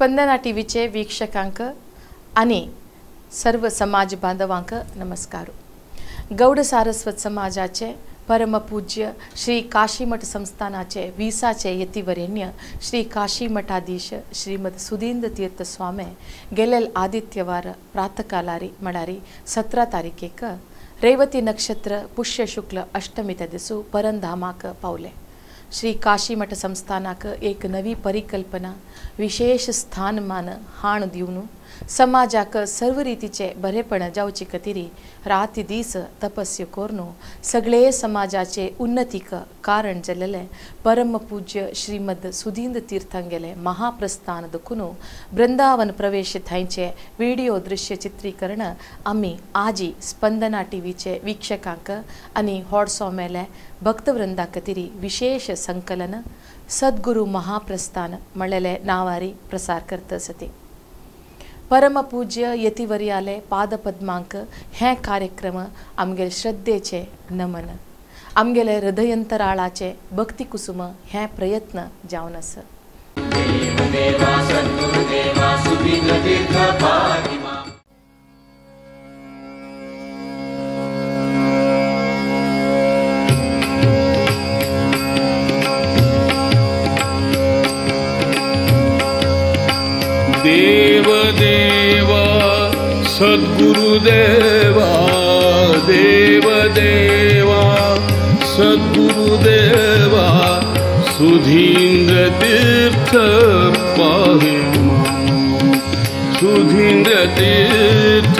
स्पंदना टीव्हीचे वीक्षकांक आणि सर्व समाज बांधवांक नमस्कार। गौड सारस्वत समाजाचे परमपूज्य श्री काशीमठ संस्थानाचे विसाचे यतिवरेण्य श्री काशीमठाधीश श्रीमद सुधींद्र तीर्थ स्वामी गेलेल आदित्यवार प्रातःकालारी मडारी 17 तारीखेक रेवती नक्षत्र पुष्य शुक्ल अष्टमी दिसू परंधामाक पावले। श्री काशीमठ संस्थानाक एक नवी परिकल्पना विशेष स्थानमान हाण दिवन समाजाक सर्व रीतीचे बरेपण जावचे खातीर रात दीस तपस्य करून सगळे समाजाचे उन्नतीक कारण जाल्लेले परमपूज्य श्रीमद सुधींद्र तीर्थांगेले महाप्रस्थान देखून वृंदावन प्रवेश थंयचे व्हिडिओ दृश्य चित्रीकरण आमी आजी स्पंदना टीव्हीचे वीक्षकांक आनी व्हडसो मेले भक्तवृंदा खातीर विशेष संकलन सद्गुरु महाप्रस्थान म्हणलेले नांवारी प्रसार करत आसती। परमपूज्य यतिवर्याले पादपद्मांक हे कार्यक्रम आमगेले श्रद्धेचे नमन आमगेले हृदयंतराळाचे भक्तिकुसुम हे प्रयत्न जावन आसा। देव देवा सद्गुरुदेवा देव देवा सद्गुरुदेवा सुधींद्र तीर्थ पाहि मां, सुधींद्र तीर्थ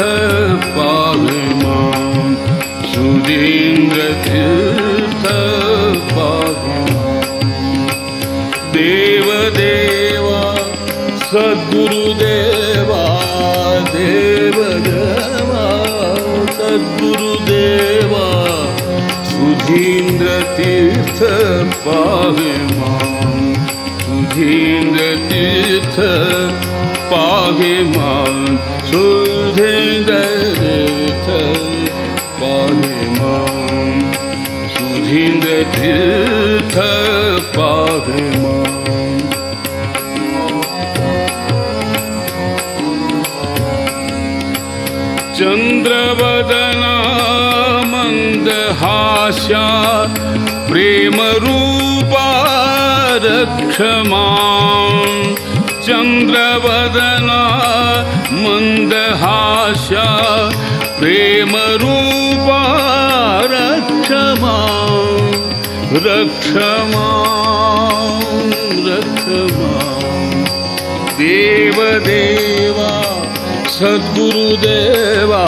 पाहि मां, सुधींद्र तीर्थ पाहि मां। देव देवा सद्गुरुदेवा देव देवा सद्गुरुदेवा सुधींद्र तीर्थ पाहि मां, सुधींद्र तीर्थ पाहि मां, सुधींद्र तीर्थ पाहि मां, सुधींद्र तीर्थ पाहि मां। चंद्रवदना मंदहास्या प्रेमरूपा रक्ष मां, चंद्रवदना मंदहास्या प्रेमरूपा रक्ष मां, रक्ष मां, रक्ष मां। देव देवा सद्गुरुदेवा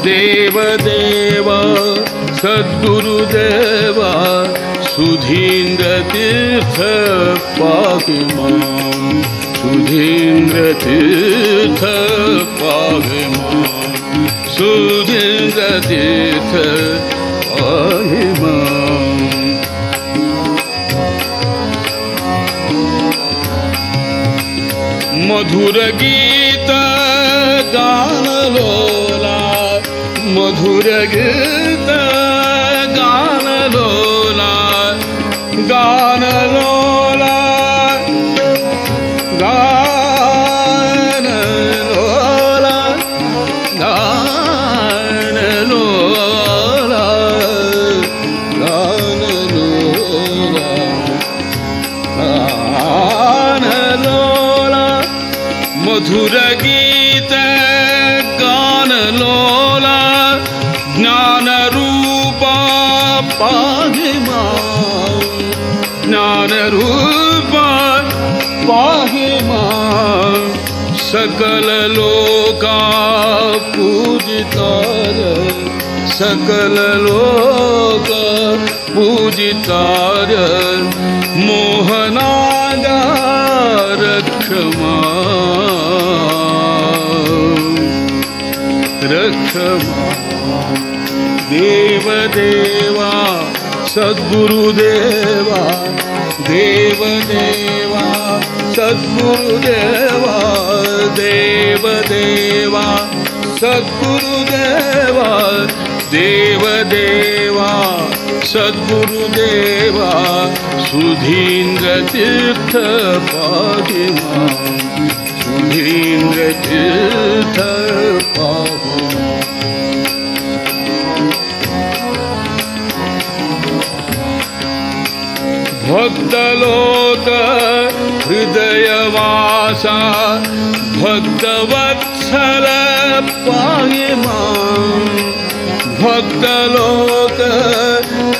देव देवा सद्गुरुदेवा सुधींद्र तीर्थ पाहि मां, सुधींद्र तीर्थ पाहि मां, सुधींद्र तीर्थ पाहि मां। मधुर गीत गान लोला, मधुर गीत गान लोला, गान लोला, गान लोला, गान लोला, गान लोला, गान लोला, मधुर गीत गान लोला, ज्ञान रूपा पाहि मां, ज्ञान रूपा पाहि मां, सकल लोका पूजितार, सकल लोक पूजितार, मोहनागा रक्ष मां, रक्ष मां। देव देवा सद्गुरुदेवा देव देवा सद्गुरुदेवा देव देवा सद्गुरुदेवा देव देवा सद्गुरुदेवा सुधींद्र तीर्थ पाहि मां, सुधींद्र तीर्थ पाहि मां। भक्तलोक हृदयवासा भक्तवत्सल पाहि मां। भक्तलोक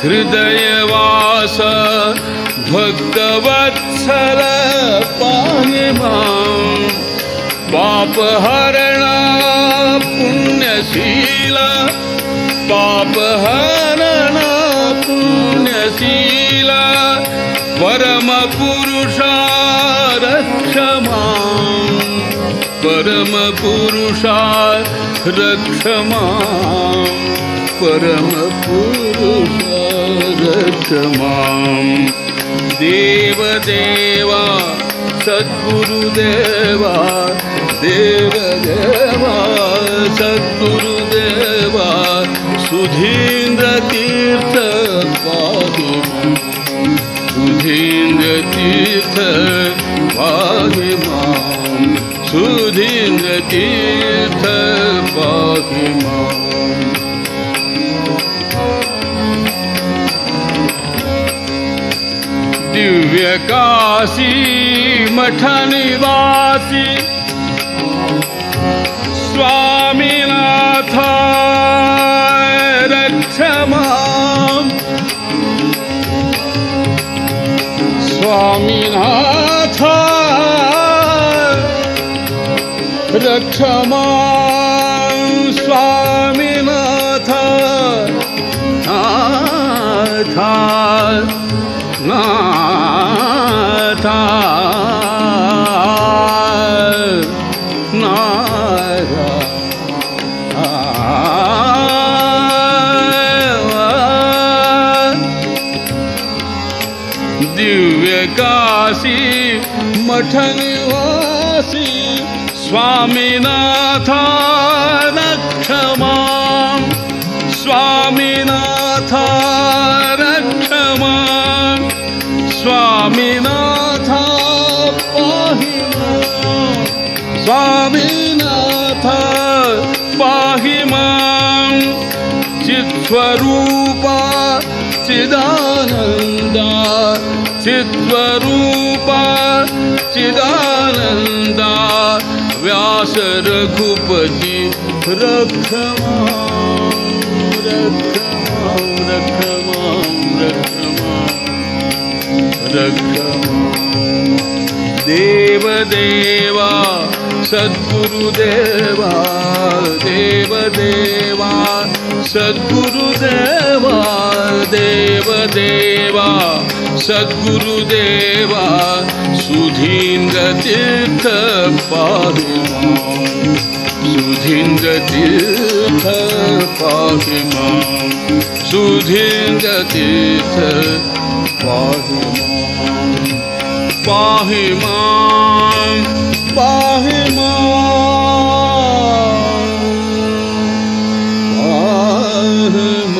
हृदयवास भक्तवत्सल पाहि मां। पापहरण पुण्यशील पापहरण पुण्यशील परम पुरुषा रक्ष मां। परम पुरुषा रक्ष मां। परम पुरुषा रक्ष मां। देव देवा सद्गुरुदेवा देव देवा सद्गुरुदेवा सुधींद्र तीर्थ पाहि मां। सुधींद्र तीर्थ पाहि मां। सुधींद्र तीर्थ पाहि मां। दिव्य काशी मठ निवासी स्वामीनाथ रक्ष मां। स्वामीनाथ रक्ष मां। स्वामीनाथ नाथ नाथ नाथ। दिव्य काशी मठ निवासी स्वामीनाथ रक्ष मां। स्वामीनाथ रक्ष मां। स्वामीनाथ पाहि मां। स्वामीनाथ पाहि मां। चित्स्वरूपा चिदानंदा चित्स्वरूपा चिदानंदा व्यास रघुपति रक्ष मां। रक्ष मां रक्ष मां रक्ष मां रक्ष मां। देव देवा सद्गुरुदेवा देव देवा सद्गुरुदेवा देव देवा सद्गुरुदेवा सुधींद्र तीर्थ पाहि मां। सुधींद्र तीर्थ पाहि मां। सुधींद्र तीर्थ पाहि मां। पाहि मां। पाहि मां। पाहि मां।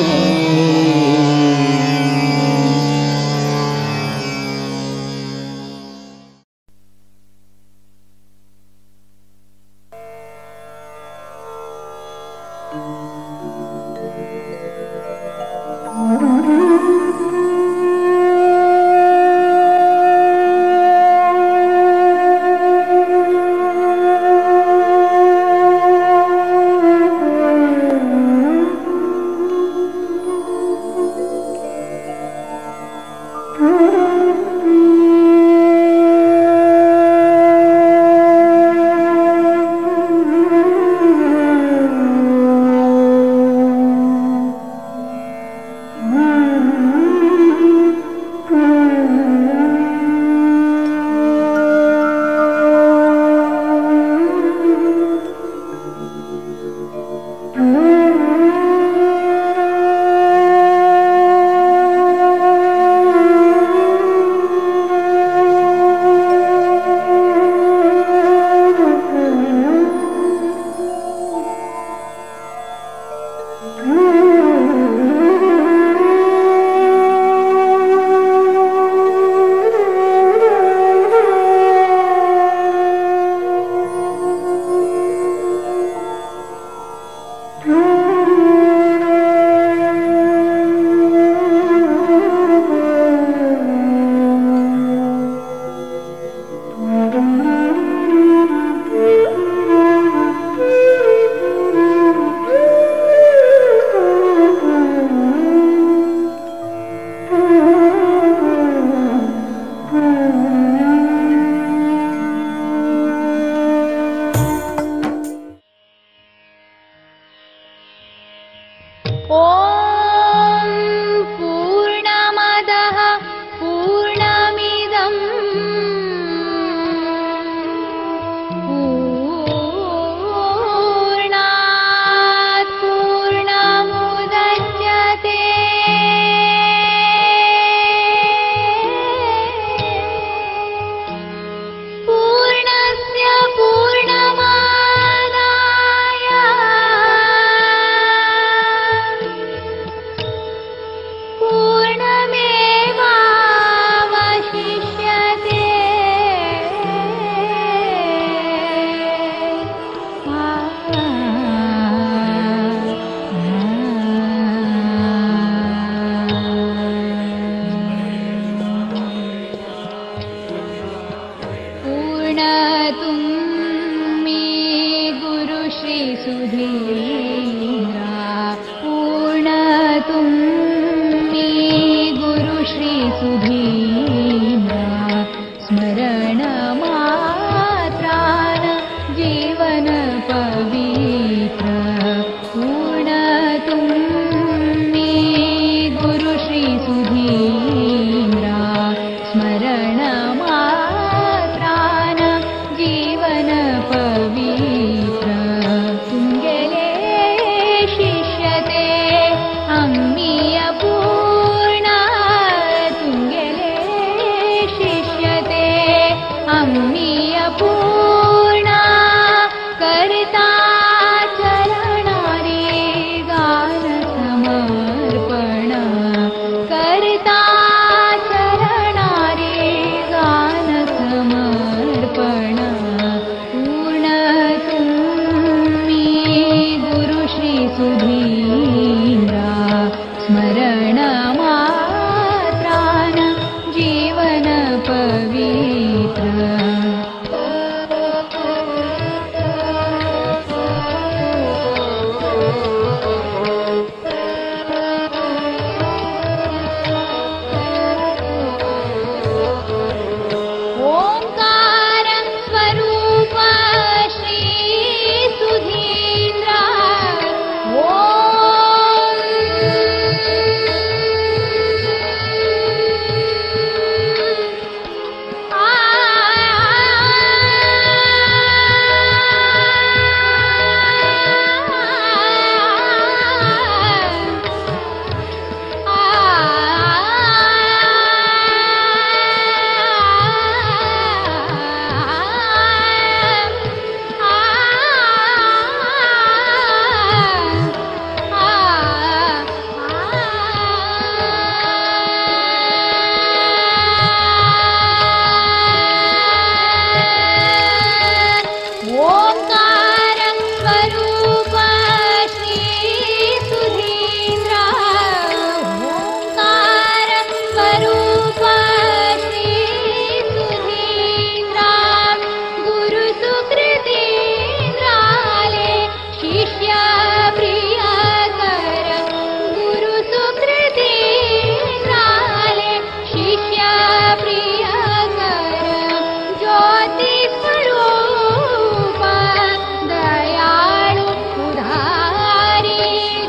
सुधीन्द्रा स्मरण मात्रान जीवन पवित्र पूर्ण तुम्ही गुरु श्री सुधीन्द्रा स्मरण मात्रान जीवन पवित्र तुंगेले शिष्यते अम्मिय पूर्ण तुंगेले शिष्यते अम्मिय पूर्ण करता चरणारे गान समर्पण करता चरणारे गान समर्पण पूर्ण तुम्ही गुरु श्री सुधीन्द्रा स्मरण मात्रान जीवन पवित्र। ओंकार स्वरूप श्री सुधीन्द्रा ओम ओंकार स्वरूप श्री सुधीन्द्रा ओंकार स्वरूप श्री सुधीन्द्रा गुरु सुकृतीन्द्राले शिष्य प्रियकर गुरु सुकृतीन्द्राले शिष्य प्रियकर ज्योति स्वरूप दयाळु उदारी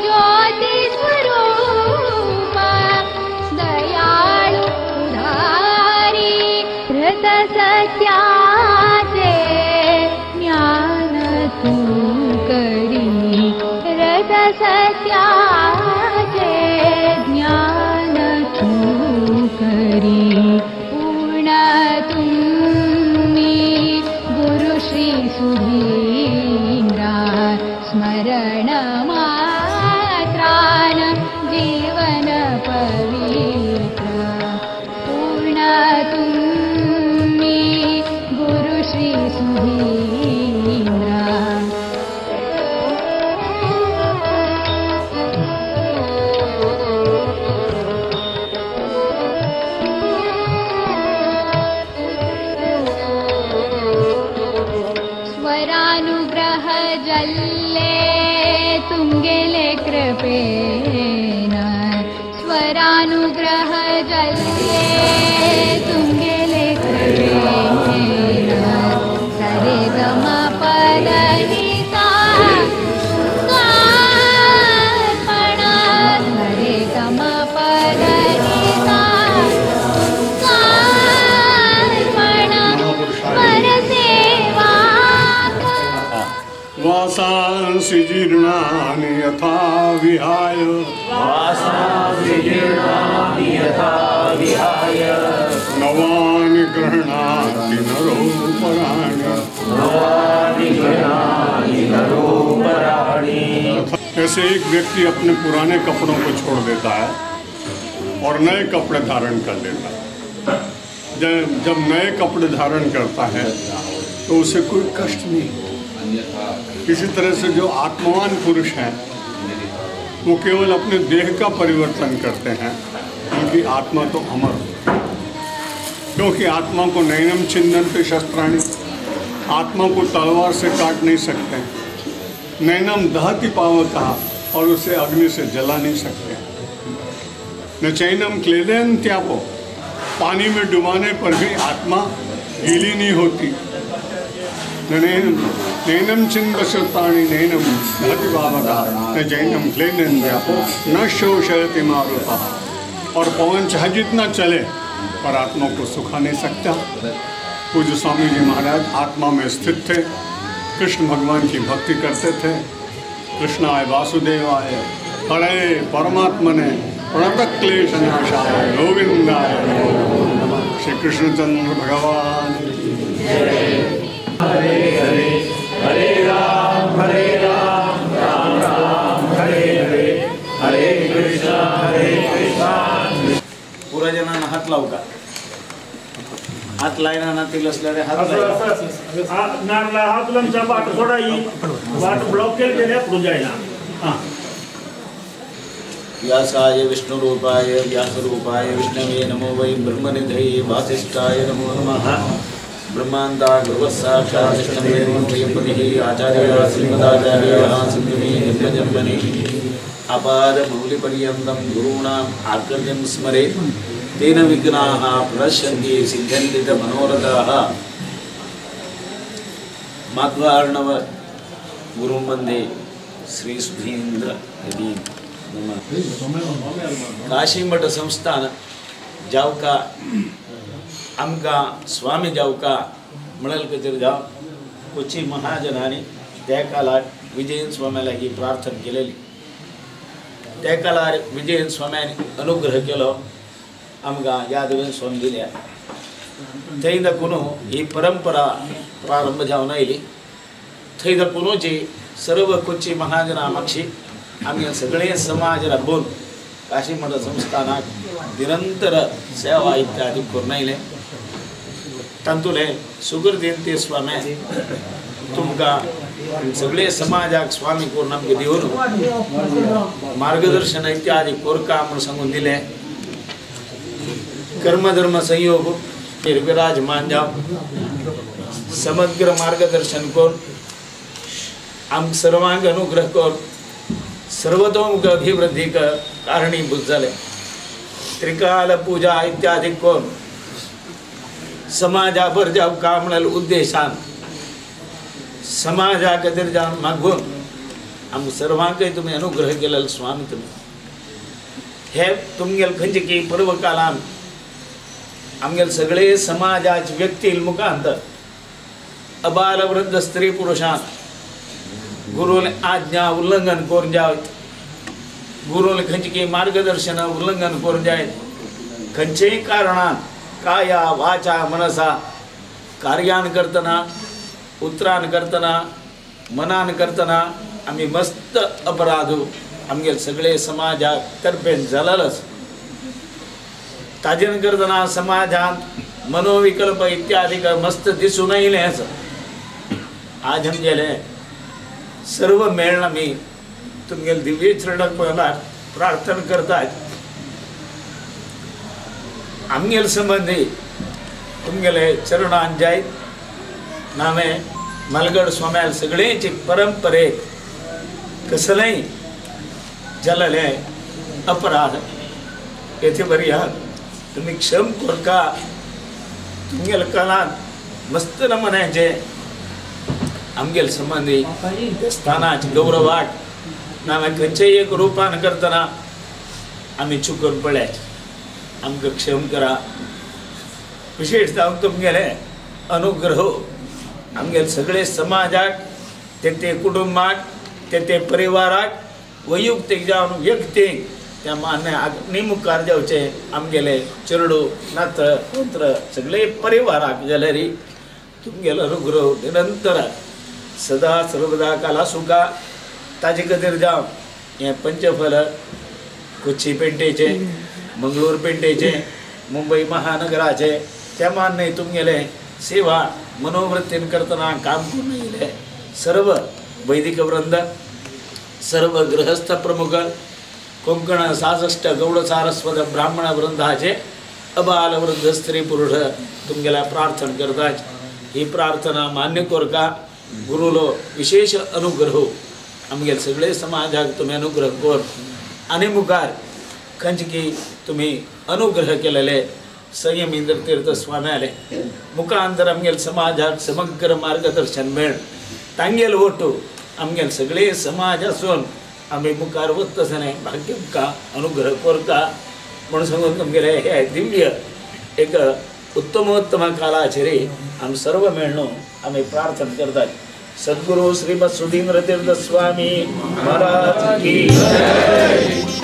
ज्योति स्वरूप दयाळु उदारी रत सत्याचे ज्ञान तू करी रत सत्याचे ज्ञान तू करी पूर्ण तुम्ही गुरु श्री सुधीन्द्रा स्मरण मात्रान जीवन पवित्र पूर्ण तुम्ही गुरु श्री सुधीन्द्रा। स्वरानुग्रह जल्ले तुंगेले कृपेन स्वरानुग्रह जल्ले तुंगेले कृपेन सरे गम पद नि सा तुंगार्पण सरे गम पद नि सा तुंगार्पण स्वर सेवा वासांसि जीर्णानि यथा विहाय वासांसि जीर्णानि यथा विहाय नवानि गृह्णाति नरोपराणि नवानि गृह्णाति नरोपराणि। जैसे एक व्यक्ति अपने पुराने कपड़ों को छोड़ देता है और नए कपड़े धारण कर लेता है। जब नए कपड़े धारण करता है तो उसे कोई कष्ट नहीं होता। इसी तरह से जो आत्मवान पुरुष हैं वो केवल अपने देह का परिवर्तन करते हैं, उनकी आत्मा तो अमर होती है। क्योंकि आत्मा को नैनम छिन्दन्ति शस्त्राणि, आत्मा को तलवार से काट नहीं सकते, नैनम दहति पावकः, और उसे अग्नि से जला नहीं सकते, न चैनम क्लेदयन्त्यापो, पानी में डुबाने पर भी आत्मा गीली नहीं होती। नैनम छिन्दशतानि नैनम दहति पावकः न जैनम क्लेदन्त्यापो न शोषयति मारुतः। और पवन चाहे जितना चले पर आत्मा को सुखा नहीं सकता। पूज्य स्वामी जी महाराज आत्मा में स्थित थे, कृष्ण भगवान की भक्ति करते थे। कृष्णाय वासुदेवाय हरे परमात्मने प्रणत क्लेश नाशाय गोविंदाय नमः। श्री कृष्णचंद्र भगवान की जय। हरे हरे हरे राम राम राम हरे हरे हरे कृष्णा हरे कृष्णा। पुरा जणांना हात लावू का? हात लायना ना ते लसल्याने हात लाय हात लांबचा वाट सोडाई वाट ब्लॉक केली त्याने पुढे जायना। हां, व्यासाय विष्णुरूपाय व्यासरूपाय विष्णवे नमो वै ब्रह्मनिधये वासिष्ठाय नमो नमः। ब्रह्मांदा गुरुवस्साक्षात् विष्णवे प्रियपतिः आचार्य श्रीमदाचार्यः सिद्धिमे जन्मजन्मनि अपादमौलिपर्यन्तं गुरूणाम् आकृतिं स्मरेत् तेन विघ्नाः प्रणश्यन्ति सिद्ध्यन्ति च मनोरथाः। माध्वार्णव गुरुं वन्दे श्री सुधीन्द्र यदि नमः। काशीमठ संस्थान जावका आमकां स्वामी जावका म्हणल कचेर जाव कोची महाजनांनी त्या काळार विजयन स्वाम्या लागीं प्रार्थना केलेली। त्या काळार विजयन स्वाम्यान अनुग्रह केलो, आमकां यादवेन स्वामी दिल्या। थंय दाखून ही परंपरा प्रारंभ जावन आयली। थंय दाखूनची सर्व कोची महाजना मागशी आमी सगळे समाज राबोवन काशीमठ संस्थानाक निरंतर सेवा इत्यादी करून आयले। तातूंतले सुगरदिंती स्वामी तुमकां सगळे समाजाक स्वामी करून आमकां दिवन मार्गदर्शन इत्यादी कोरका म्हूण सांगून दिलें। कर्मधर्म संयोग विराजमान जाव समग्र मार्गदर्शन करून आम सर्वांक अनुग्रह करून सर्वतोमुख अभिवृद्धीक कारणीभूत जाले। त्रिकाल पूजा इत्यादी करून समाजाभर जाव का म्हणाल उद्देशान समाजा खातीर जावन मागून आम सर्वांकय तुमी अनुग्रह केलेलो स्वामी तुमी हे तुमगेल खंयचे की पर्वकालान आमगेल सगळे समाजाचे व्यक्ती मुखांत अबाल वृद्ध स्त्री पुरुषान गुरुले आज्ञा उल्लंघन करून जायत, गुरुले खंयचे की मार्गदर्शन उल्लंघन करून जायत, खंयचेय कारणान काया वाचा मनसा कार्यान करतना उतरान करतना मनान करतना आमी मस्त अपराध आमगेल सगळे समाजाक तर्फेन जालेलोच। ताजेन करतना समाजांत मनोविकल्प इत्यादी मस्त दिसून येयलेंच। आज आमगेले सर्व मेळ्ळा आमी तुमगेले दिव्य चरणाक प्रार्थना करतात। आमगेले संबंदी तुमगेले चरणान जायत नामे मालगड स्वाम्याल सगळेची परंपरेक कसलेय जालेले अपराध येथे बरी आहात तुमी क्षम कोरका। तुमगेले कानांत मस्त नमनाचे आमगेले संबंदी स्थानाचे गौरवाट नामे खंयचेय एक रुपान करतना आमी चुकून पडल्याचे आमकां क्षम करा। विशेष जावन तुमगेले अनुग्रह आमगेले सगळे समाजाक ते ते कुटुंबाक ते ते परिवाराक वैयक्तीक जावन व्यक्तीक त्या मान्य अग्नी मुखार जावचें आमगेले चेडू नात पुत्र सगळे परिवाराक जाल्यार तुमगेलो अनुग्रह निरंतर सदा सर्वदा काला सुखा। ताजे खातीर जावं हें पंचफल कोची पेंटेचें, मंगळूर पेंटेचें, मुंबई महानगराचें त्या मान्य तुमगेले सेवा मनोवृत्तीन करतना काम करून येयले सर्व वैदिक वृंद सर्व गृहस्थ प्रमुख कोंकण सासष्ट गौड सारस्वत ब्राह्मण वृंदाचे अबाल वृद्ध स्त्री पुरुष तुमगेल्या प्रार्थना करतात। ही प्रार्थना मान्य कोरका गुरुलो विशेष अनुग्रह आमगेले सगळे समाजाक तुमी अनुग्रह कर आनी मुखार खंयचे की तुमी अनुग्रह केलेले संयमींद्र तीर्थ स्वाम्याले मुखांतर आमगेले समाजाक समग्र मार्गदर्शन मेळ तांगेले ओटू आमगेले सगळे समाज आसून आमी मुखार वता भाग्य आमकां अनुग्रह करता म्हणून सांगून आमगेले हे दिव्य एक उत्तमोत्तम कालाचेर आमी सर्व मेळ्ळो आमी प्रार्थना करतात. सद्गुरु श्रीमद सुधींद्र तीर्थ स्वामी महाराज की जय.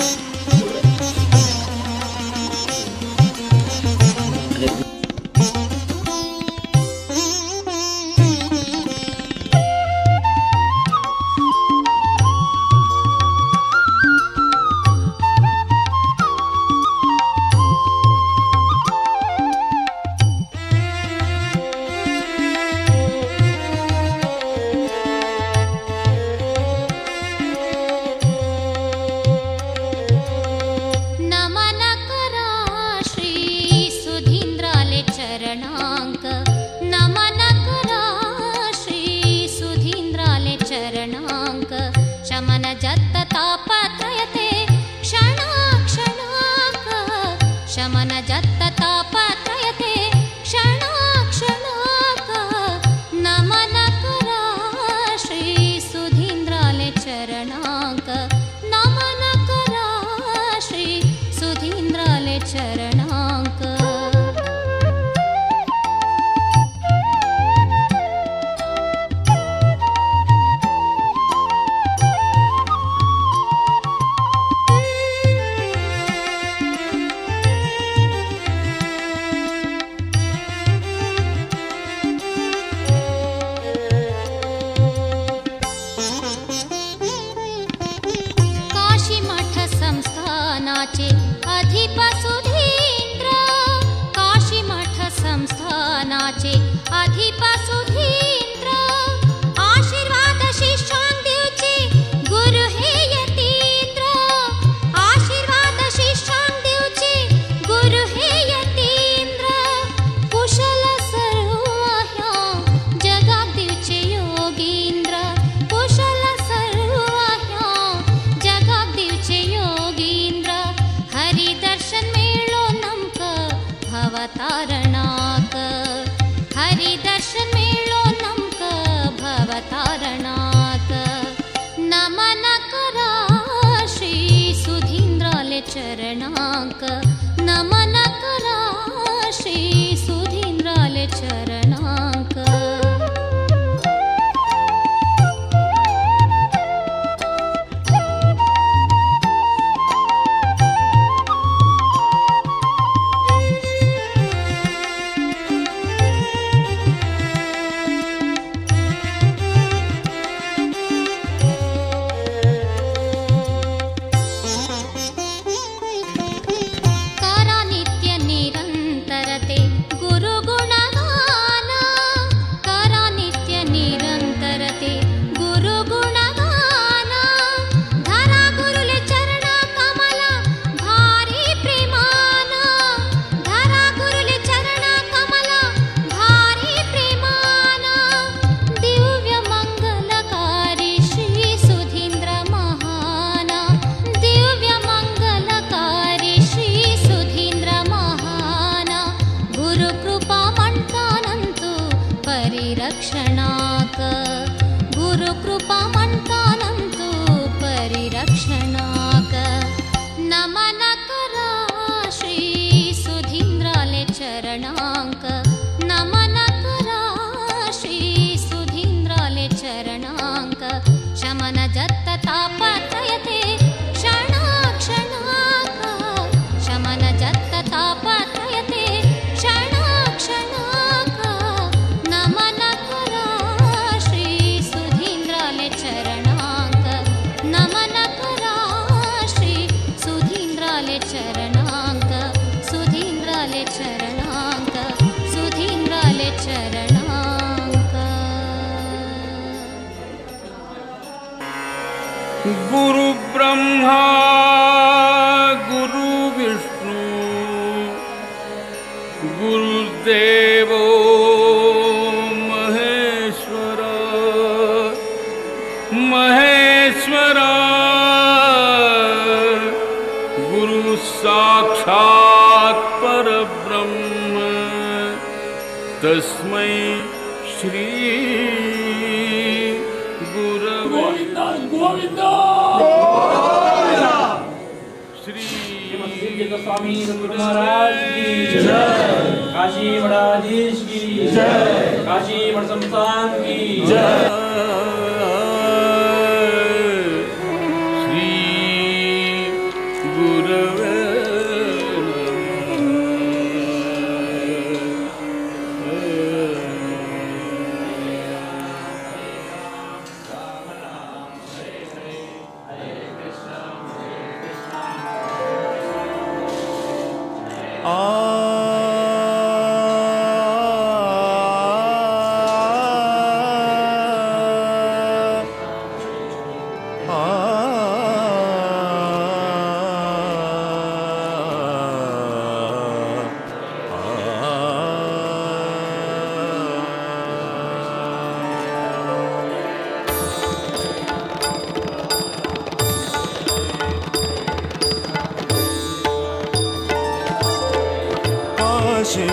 गुरु ब्रह्मा गुरु विष्णु गुरुदेवो महेश्वर महेश्वर गुरु साक्षात् परब्रह्म तस्मै श्री गुरवे गोविंद गोविंद श्री स्वामी महाराज की जय, काशी मठाधीश की जय, काशी मठ संस्थान की जय। श्री गुरवे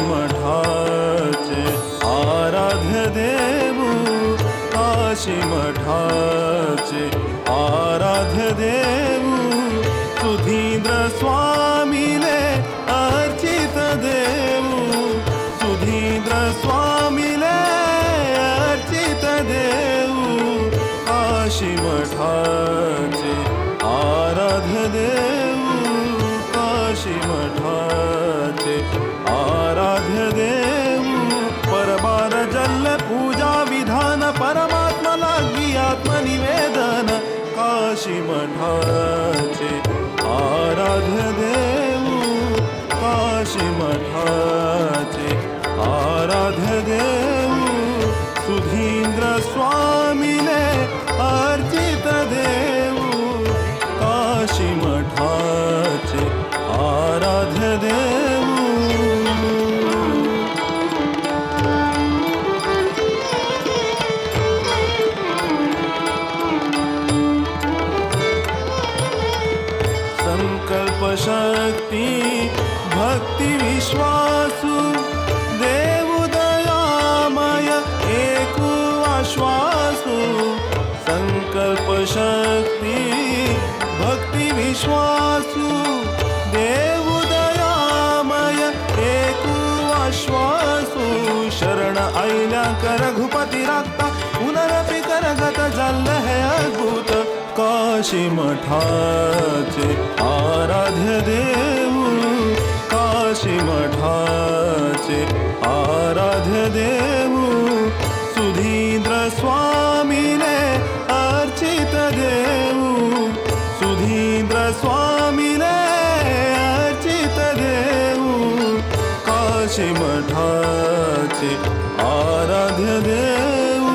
मठाचे आराध्य देवू, काशी मठाचे आराध्य देवू, सुधींद्र स्वामीले अर्चित देवू, सुधींद्र स्वामीले अर्चित देवू, काशी मठाचे आराध्य देवू, काशी मठाचे आराध्य देवू। परबार जल पूजा विधान परमात्मा लागी आत्मनिवेदन, काशी मठाचे आराध्य देवू, काशी मठाचे आराध्य देवू, सुधींद्र स्वामीले अर्चित देवू, काशी मठाचे आराध्य देवू। संकल्प शक्ती भक्ती विश्वासु, देवु दयामय एकु आश्वासु, संकल्प शक्ती भक्ती विश्वासु, देवु दयामय एकु आश्वासु, शरण आयल्यांक रघुपती राखता, पुनरपि करगत जाल्लें हें अद्भुत, काशी मठाचे आराध्य देवू, काशी मठाचे आराध्य देवू, सुधींद्र स्वामीले अर्चित देवू, सुधींद्र स्वामीले अर्चित देवू, काशी मठाचे आराध्य देवू।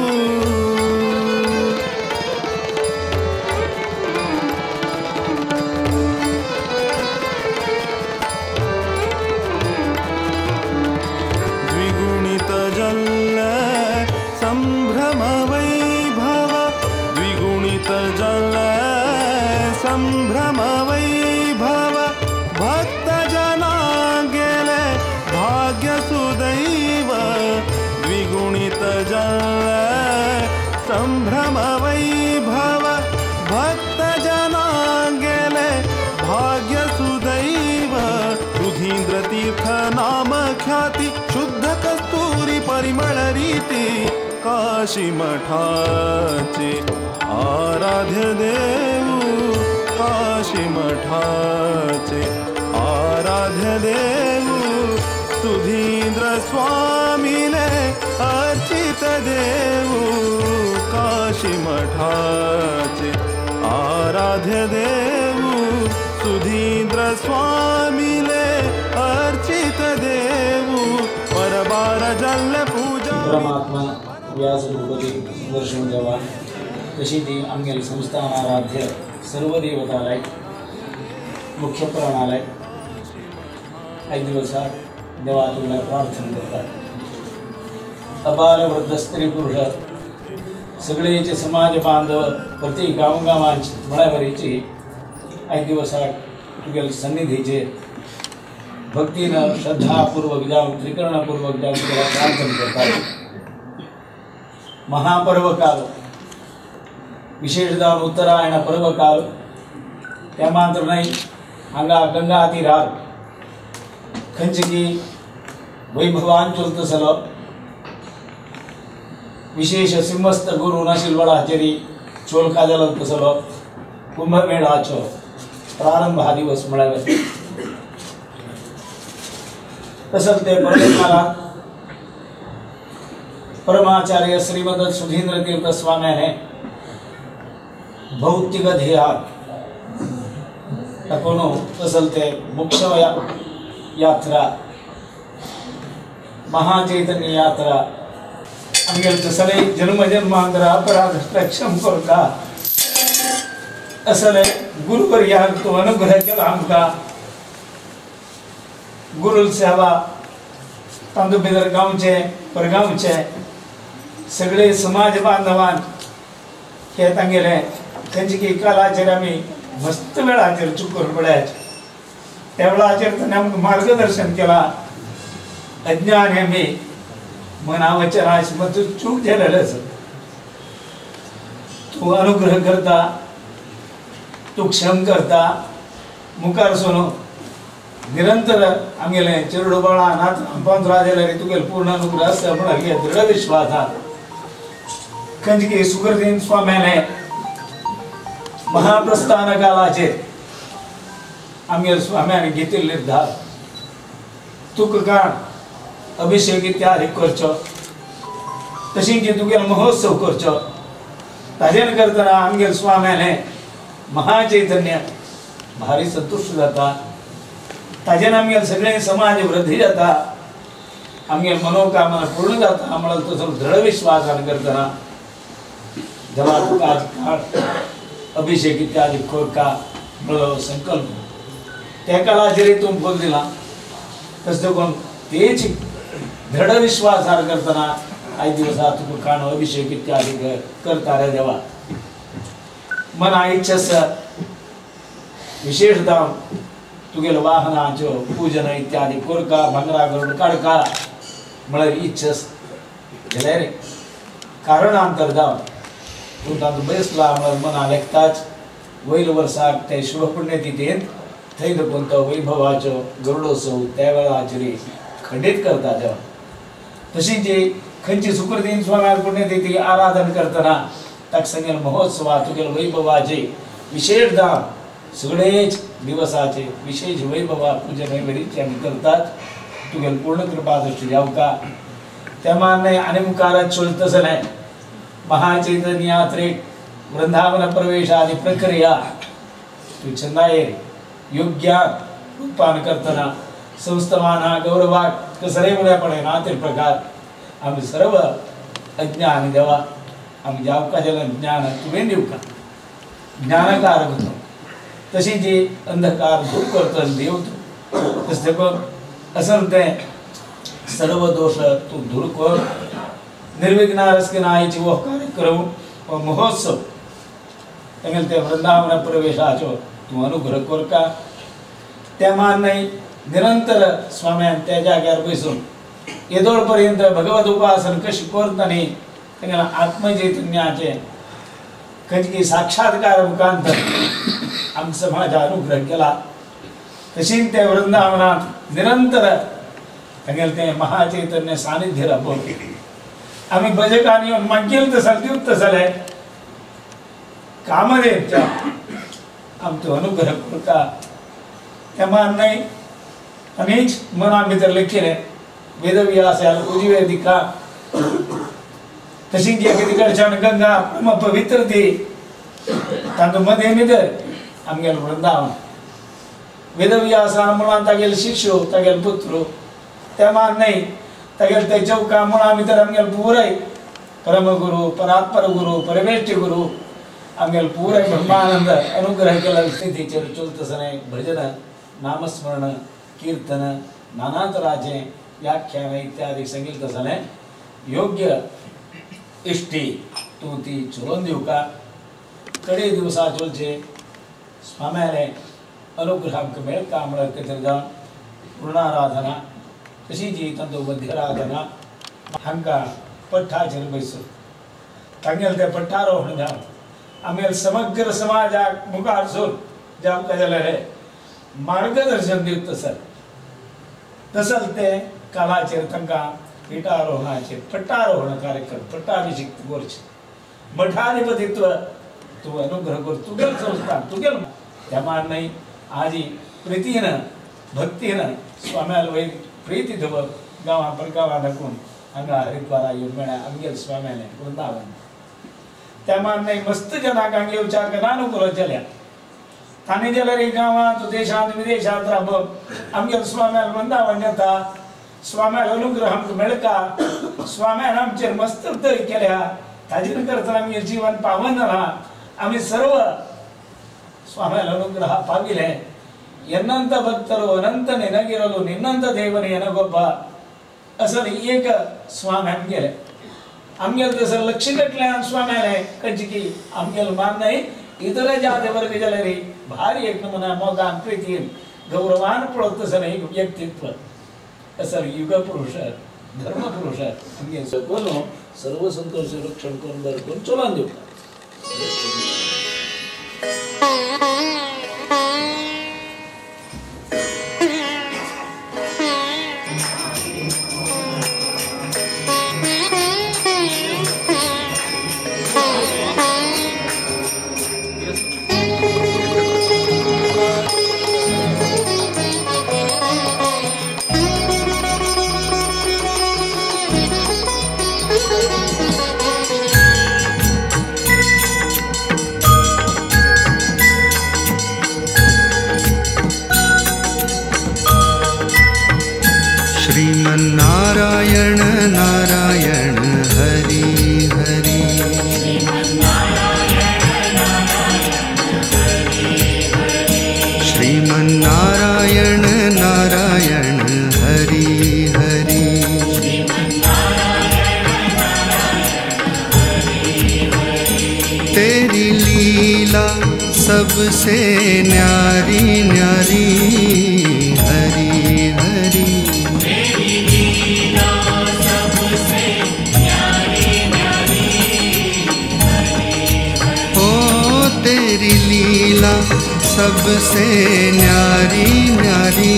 द्विगुणित जल संभ्रम वैभव, द्विगुणित जल संभ्रम वैभव, भक्त जना गेले भाग्य सुदैव, द्विगुणित जल संभ्रम वैभव, भक्त जना गेले भाग्य सुदैव, सुधींद्र तीर्थ नाम ख्याती, शुद्ध कस्तूरी परिमळ रीती, काशी मठाचे आराध्य देवू, काशी मठाचे आराध्य देवू, सुधींद्र स्वामीले अर्चित देवू, काशी मठाचे आराध्य देवू, सुधींद्र स्वामीले अर्चित देवू, परबार जल पूजा। परमात्मा व्यास भूपती दर्शन देवा तशी ती आमगेले संस्थान आराध्य सर्व देवतालय मुख्य प्राणालय एक दिवसा देवा तुला प्रार्थना करतात। अबाल वृद्ध स्त्री पुरुष सगळेचे समाज बांधव प्रति गांवगावांची मळ्यावरीची एक दिवसा तुगेले सन्निधीचे भक्तीन श्रद्धापूर्वक जावन त्रिकरणपूर्वक जावन देवा प्रार्थना करतात. महापर्वकाल विशेष जावन उत्तरायण पर्वकाल त्या मात्र न्हय हांगा गंगा तीरार खंयची की वैभवान चलतसलो विशेष सिंहस्थ गुरु नाशिल्वडाचेरी चोलका जालो तसलो कुंभमेळाचो प्रारंभ हा दिवस म्हळ्यार तसंच ते पर्वकालात परमाचार्य श्रीमद सुधींद्र तीर्थ स्वाम्याने भौतिक ध्येयात ताकोन तसल ते मोक्ष यात्रा महाचैतन्य यात्रा आमगेले सगळे जन्म जन्मांतर अपराध क्षम करता असले गुरुवर्याक तो अनुग्रह केला आमकां. गुरुल सेवा तांदूळ भितर गांवचे परगांवचे सगळे समाज बांधवान हे तांगेले खंयची की कालाचेर आमी मस्त वेळाचेर चूक करून पळयाचे त्या वेळाचेर ताणें आमकां मार्गदर्शन केलां. अज्ञान आमी मना वचना मत चूक जालेलें आसा. तूं अनुग्रह करता, तूं क्षम करता. मुखार सोनू निरंतर आमगेले चेरडो बाळा नात पंदरा जाल्यार तुगेले पूर्ण अनुग्रह आसता म्हूण आमगे दृढ विश्वास आसा. खंयची की सुखदीन स्वाम्याने महाप्रस्थान कालाचेर आमगेले स्वाम्याने घेतिल्ले निर्धार तुका काण अभिषेक इत्यादी करचो तशी की तुगेलो महोत्सव करचो ताजेन करतना आमगेले स्वाम्याने महाचैतन्य भारी संतुष्ट जाता. ताजेन आमगेले सगळे समाज वृद्धी जाता, आमगेले मनोकामना पूर्ण जाता म्हळ्यार तसो दृढ विश्वासान करतना देवा तुका आज काळ अभिषेक इत्यादी कोरका म्हणलो संकल्प त्या काळाचेर तूं बोल दिला. तशें देखून तेच दृढ विश्वासार करतना आयज दिवसा तुका काण अभिषेक इत्यादी करता रे देवा. मना इच्छा विशेष जावन तुगेले वाहनाच्यो पूजन इत्यादी कोरका भांगरा करून काडका म्हळ्यार इच्छा जाल्यार कारणांतर जावन तूं तातूंत बसला म्हळ्यार मना लेखताच वयल्या वर्साक ते शुभ पुण्यतिथींत थंय देखून तो वैभवाचो गरुडोत्सव त्या वेळाचेर खंडीत करता देवा. तशी जी खंयची सुकृतीन स्वाम्यार पुण्यतिथी आराधन करतना ताका सांगेल महोत्सवा तुगेले वैभवाचे विशेष दान सगळेच दिवसाचे विशेष वैभवा पूजन हे आमी करतात. तुगेले पूर्ण कृपा दृष्टी जावका त्या मान्य आनी मुखार चलतसलें महाचैतन्य यात्रेक वृंदावन प्रवेश आदी प्रक्रिया तूं चंदायेर योग्य रूपान करतना संस्थाना गौरवाक कसरे मुळ्यापणे नाते प्रकार आमी सर्व अज्ञान देवा आमी जावका जाल्यार ज्ञान तुवें दिवका ज्ञानकारक तो तशी जी अंधकार दूर करता देव तूं तशें देखून असल तें सर्व दोश तूं दूर कर निर्विघ्नारस्किन आयची हो कार्यक्रम हो महोत्सव तांगेले ते वृंदावन प्रवेशाचो तूं अनुग्रह करका. त्या मान न्हय निरंतर स्वाम्यान त्या जाग्यार बसून येदोळ पर्यंत भगवत उपासन कशी करता न्ही तांगेले आत्मचैतन्याचे खंयची साक्षात्कार मुखांतर आमच्या समाजा अनुग्रह केला. तशीच ते वृंदावनात निरंतर तांगेले तें महाचैतन्य सानिध्य राबोवन आमी भजकांनी येवन मागील तसले दिवत तसले कामदेवच्या आमचो अनुग्रह करता. त्या मान न्हय आनीच मना भितर लेखिलें वेदव्यास उजवे दिका तशी जी तिकडच्यान गंगा परम पवित्र ती तांचो मदें भितर आमगेलें वृंदावन वेदव्यासान मुळान तागेले शिष्यो तागेले पुत्र त्या मान न्हय तागेले ते चौका मुळां भितर आमगेले पुराय परमगुरु परात्पर गुरु परमेष्ठ गुरु आमगेले पुराय ब्रह्मानंद अनुग्रह केला स्थितीचेर चलतसलें भजन नामस्मरण कीर्तन नाना तराचें व्याख्यान इत्यादी संगीत तसलें योग्य इश्टी तूं ती चलोवन दिवका. कडे दिवसा चलचे स्वाम्याले अनुग्रह आमकां मेळटा म्हळ्यार कितें जावन ऋणाराधना तशी जी तांचो वध्याराधना हांकां पट्टाचेर बैसून तांगेले ते पट्टारोहण जावन आमगेले समग्र समाजाक मुखार सून जावंक जाल्यार मार्गदर्शन दिवता सर तसल ते कालाचेर तांकां पीठारोहणाचेर पट्टारोहण कार्यक्रम पट्टाभिषेक करचे मठाधिपतित्व तूं अनुग्रह कर तुगेल संस्थान तुगेल त्या न्हय आजी प्रितीन भक्तीन स्वाम्याल वयर प्रिती दवर गांवां परगांवां दाखोवन हांगा हरिद्वारा येवन मेळ्ळ्या आमगेल स्वाम्यालें वृंदावन त्या न्हय मस्त जनांक हांगा येवच्याक नानुकूल जाल्या तांणी जाल्यार गांवांत देशांत विदेशांत राबप आमगेल स्वाम्याल वृंदावन येता स्वाम्याल अनुग्रह आमकां मेळटा स्वाम्यान आमचेर मस्त दय केल्या ताजेर करतना आमगें जीवन पावन जालां आमी सर्व स्वाम्याल अनुग्रह पाविले ಎನ್ನಂತ ಭಕ್ತರು ಅನಂತ ನಿನಗಿರಲು ನಿನ್ನಂತ ದೇವನು ಎನಗೊಬ್ಬ ಅಸಲು ಏಕ स्वामी आमगेले आमगेले तसं लक्ष कटल्यान स्वाम्याले कंची आमगेले मान नाही इतर जाते वर्ग जाल्यार भारी एक नमुना मोगान प्रितीन गौरवान पळोवत तसं एक व्यक्तित्व असल युगपुरुष धर्मपुरुष आमगे कोण सर्व संतोष रक्षण करून बरें करून चलोवन दिवता. श्रीमन्नारायण नारायण हरि हरि श्रीमन्नारायण नारायण हरि हरि तेरी लीला सबसे न्यारी न्यारी हरि हरि तेरी लीला सबसे न्यारी न्यारी हरि हरि तेरी लीला सबसे न्यारी न्यारी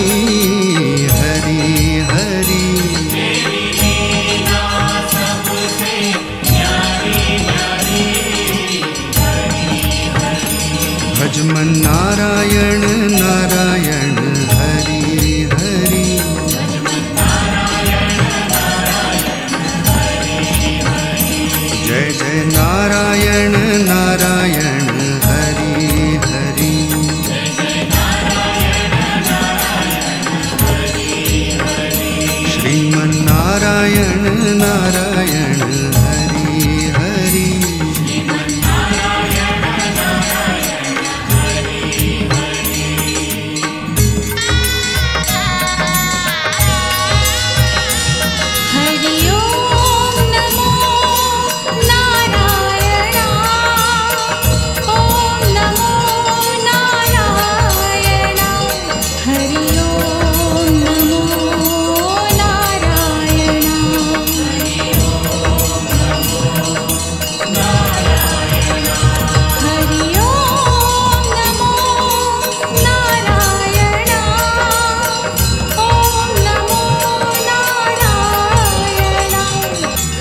हरि हरि भजमन नारायण नारायण हरि हरि भजमन नारायण नारायण हरि हरि जय जय नारायण नारायण हरि हरि जय जय नारायण नारायण हरि हरि श्रीमन्नारायण नारायण हरि हरि श्रीमन्नारायण नारायण हरि हरि. हरि ओम नमो नारायण ओम नमो नारायण हरि ओम नमो नारायण हरि ओम नमो नारायण हरि ओम नमो नारायण ओम नमो नारायण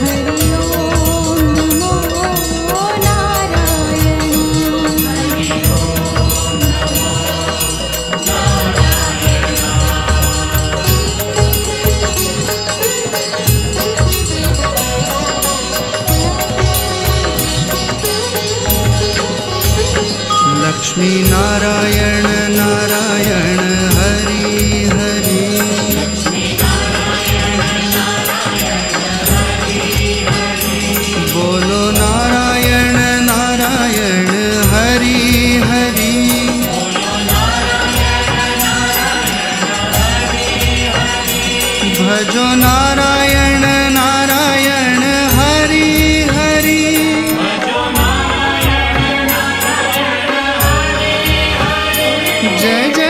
हरि ओम नमो नारायण हरि ओम नमो नारायण. लक्ष्मी नारायण नारायण हरि हरि लक्ष्मी नारायण नारायण हरि हरि बोलो नारायण नारायण हरि हरि बोलो नारायण नारायण हरि हरि भजो नारायण नारायण हरि हरि भजो नारायण नारायण हरि हरि जय जय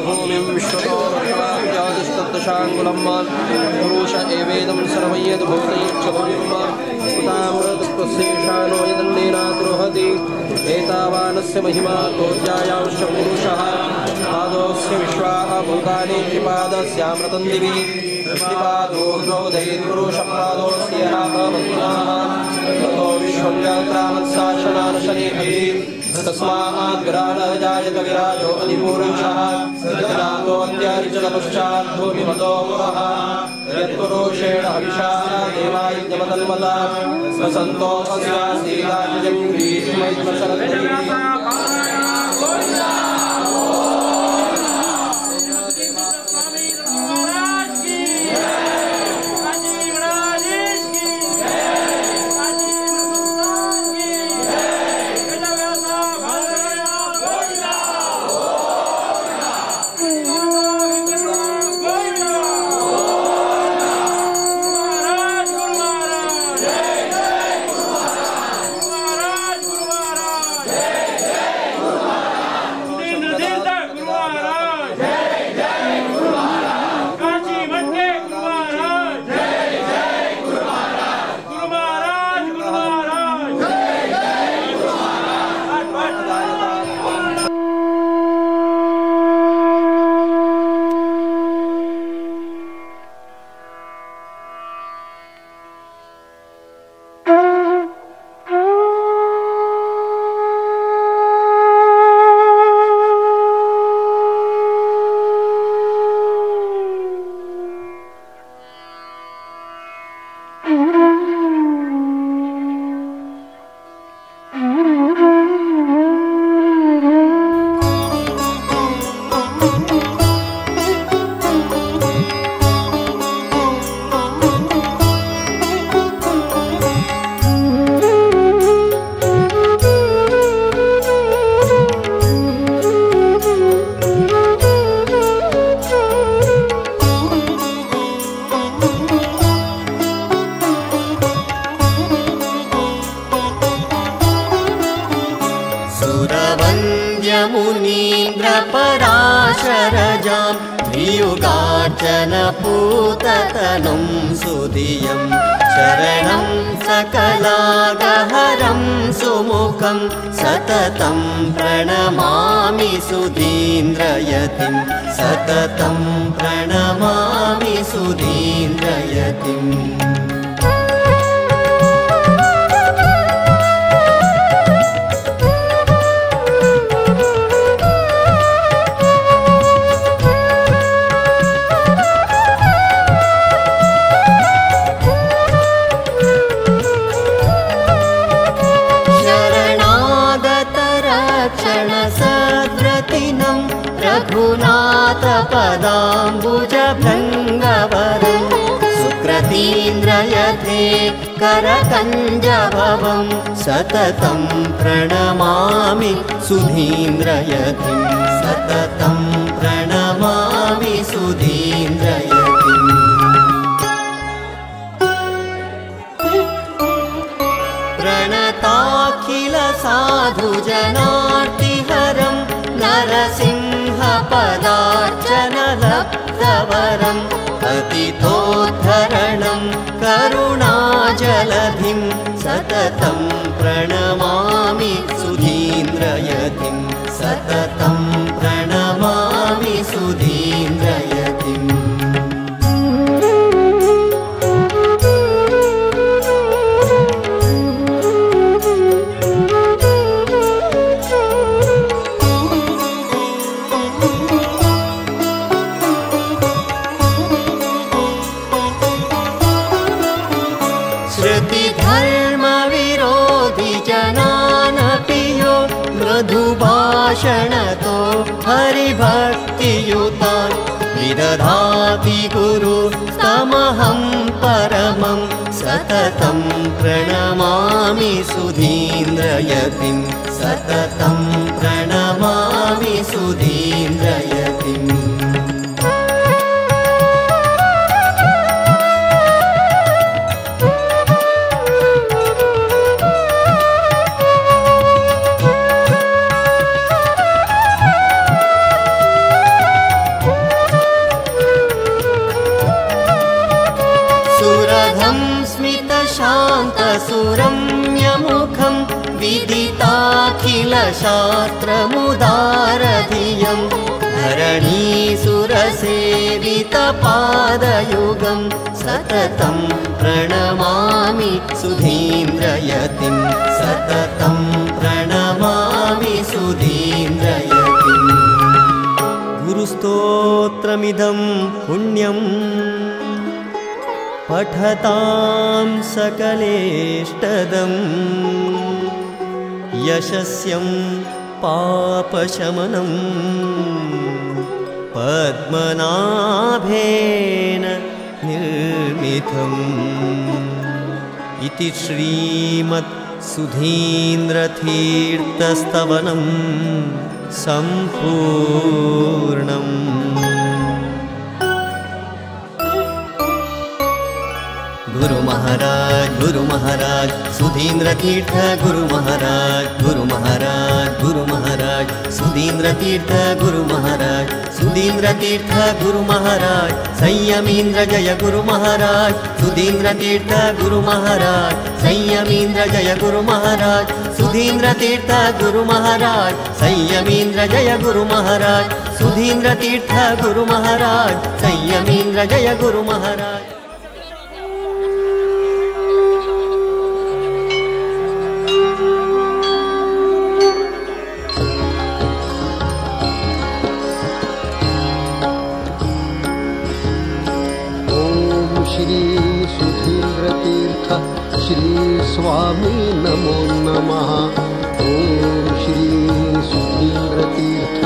भूमिं विश्वतो रक्षाद्यादिष्टदशाङ्गुलं पुरुष एवेदं सर्वं यद्भूतं च भव्यं उतामृतत्वस्येषानो यदन्नेनाद्रोहति एतावानस्य महिमा तोऽध्यायांश्च पुरुषः पादोऽस्य विश्वाः भूतानि त्रिपादस्यामृतं दिवि त्रिपादोर्ध्वोदयेत्पुरुषपादोऽस्य बन्धुनाः ततो विश्वं यात्रामत्साशनानशनेभिः तस्माद् विराडः जायत विराजो अधिपुरुषः जलातोऽत्यर्चलपश्चाद्भूमिमतो पुरः यत्पुरुषेण हविषा देवायुजमतन्मता वसन्तो अस्यासीदाजं ग्रीष्मैत्मशरद्भिः। सुरवन्द्यमुनीन्द्रपराशरजां त्रियुगार्चनपूततनुं सुधियं शरणं सकलागहरं सुमुखं सततं प्रणमामि सुधीन्द्रयतिं सततं प्रणमामि सुधीन्द्रयतिम्। रघुनाथपदाम्बुजभृङ्गवरं सुकृतीन्द्रयते करकञ्जभवं सततं प्रणमामि सुधीन्द्रयतिं सततं प्रणमामि सुधीन्द्रयतिम्। प्रणताखिल साधुजनार्तिहरं नरसिंहपदार्चनलब्धवरं पतितोद्धरणं करुणाजलधिं सततं प्रणमामि सुधीन्द्रयतिं सततं प्रणमामि सुधीन्द्रयतिम्। मधुभाषणतो हरिभक्तियुतान् विदधाति गुरु तमहं परमं सततं प्रणमामि सुधीन्द्रयतिं सततं प्रणमामि सुधीन्द्रयतिम्। शास्त्रमुदारधियं धरणीसुरसेवितपादयुगं सततं प्रणमामि सुधीन्द्रयतिं सततं प्रणमामि सुधीन्द्रयतिम्। गुरुस्तोत्रमिदं पुण्यं पठतां सकलेष्टदं यशस्यं पापशमनं पद्मनाभेन निर्मितम्। इति श्रीमत्सुधीन्द्रतीर्थस्तवनं सम्पूर्णम्। गुरु महाराज गुरु महाराज सुधीन्द्र तीर्थ गुरु महाराज गुरु महाराज गुरु महाराज सुधीन्द्र तीर्थ गुरु महाराज सुधीन्द्र तीर्थ गुरु महाराज संयमीन्द्र जय गुरु महाराज सुधीन्द्र तीर्थ गुरु महाराज संयमीन्द्र जय गुरु महाराज सुधीन्द्र तीर्थ गुरु महाराज संयमीन्द्र जय गुरु महाराज सुधीन्द्र तीर्थ गुरु महाराज संयमीन्द्र जय गुरु महाराज। श्री सुधीन्द्र तीर्थ श्री स्वामी नमो नमः। ॐ श्री सुधीन्द्र तीर्थ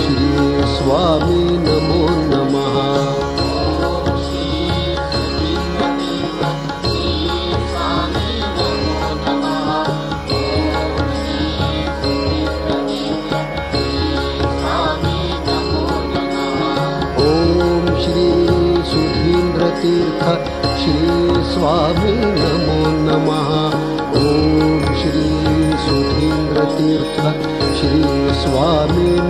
श्री स्वामी नमो नमः। ॐ श्री सुधीन्द्र तीर्थ श्री स्वामी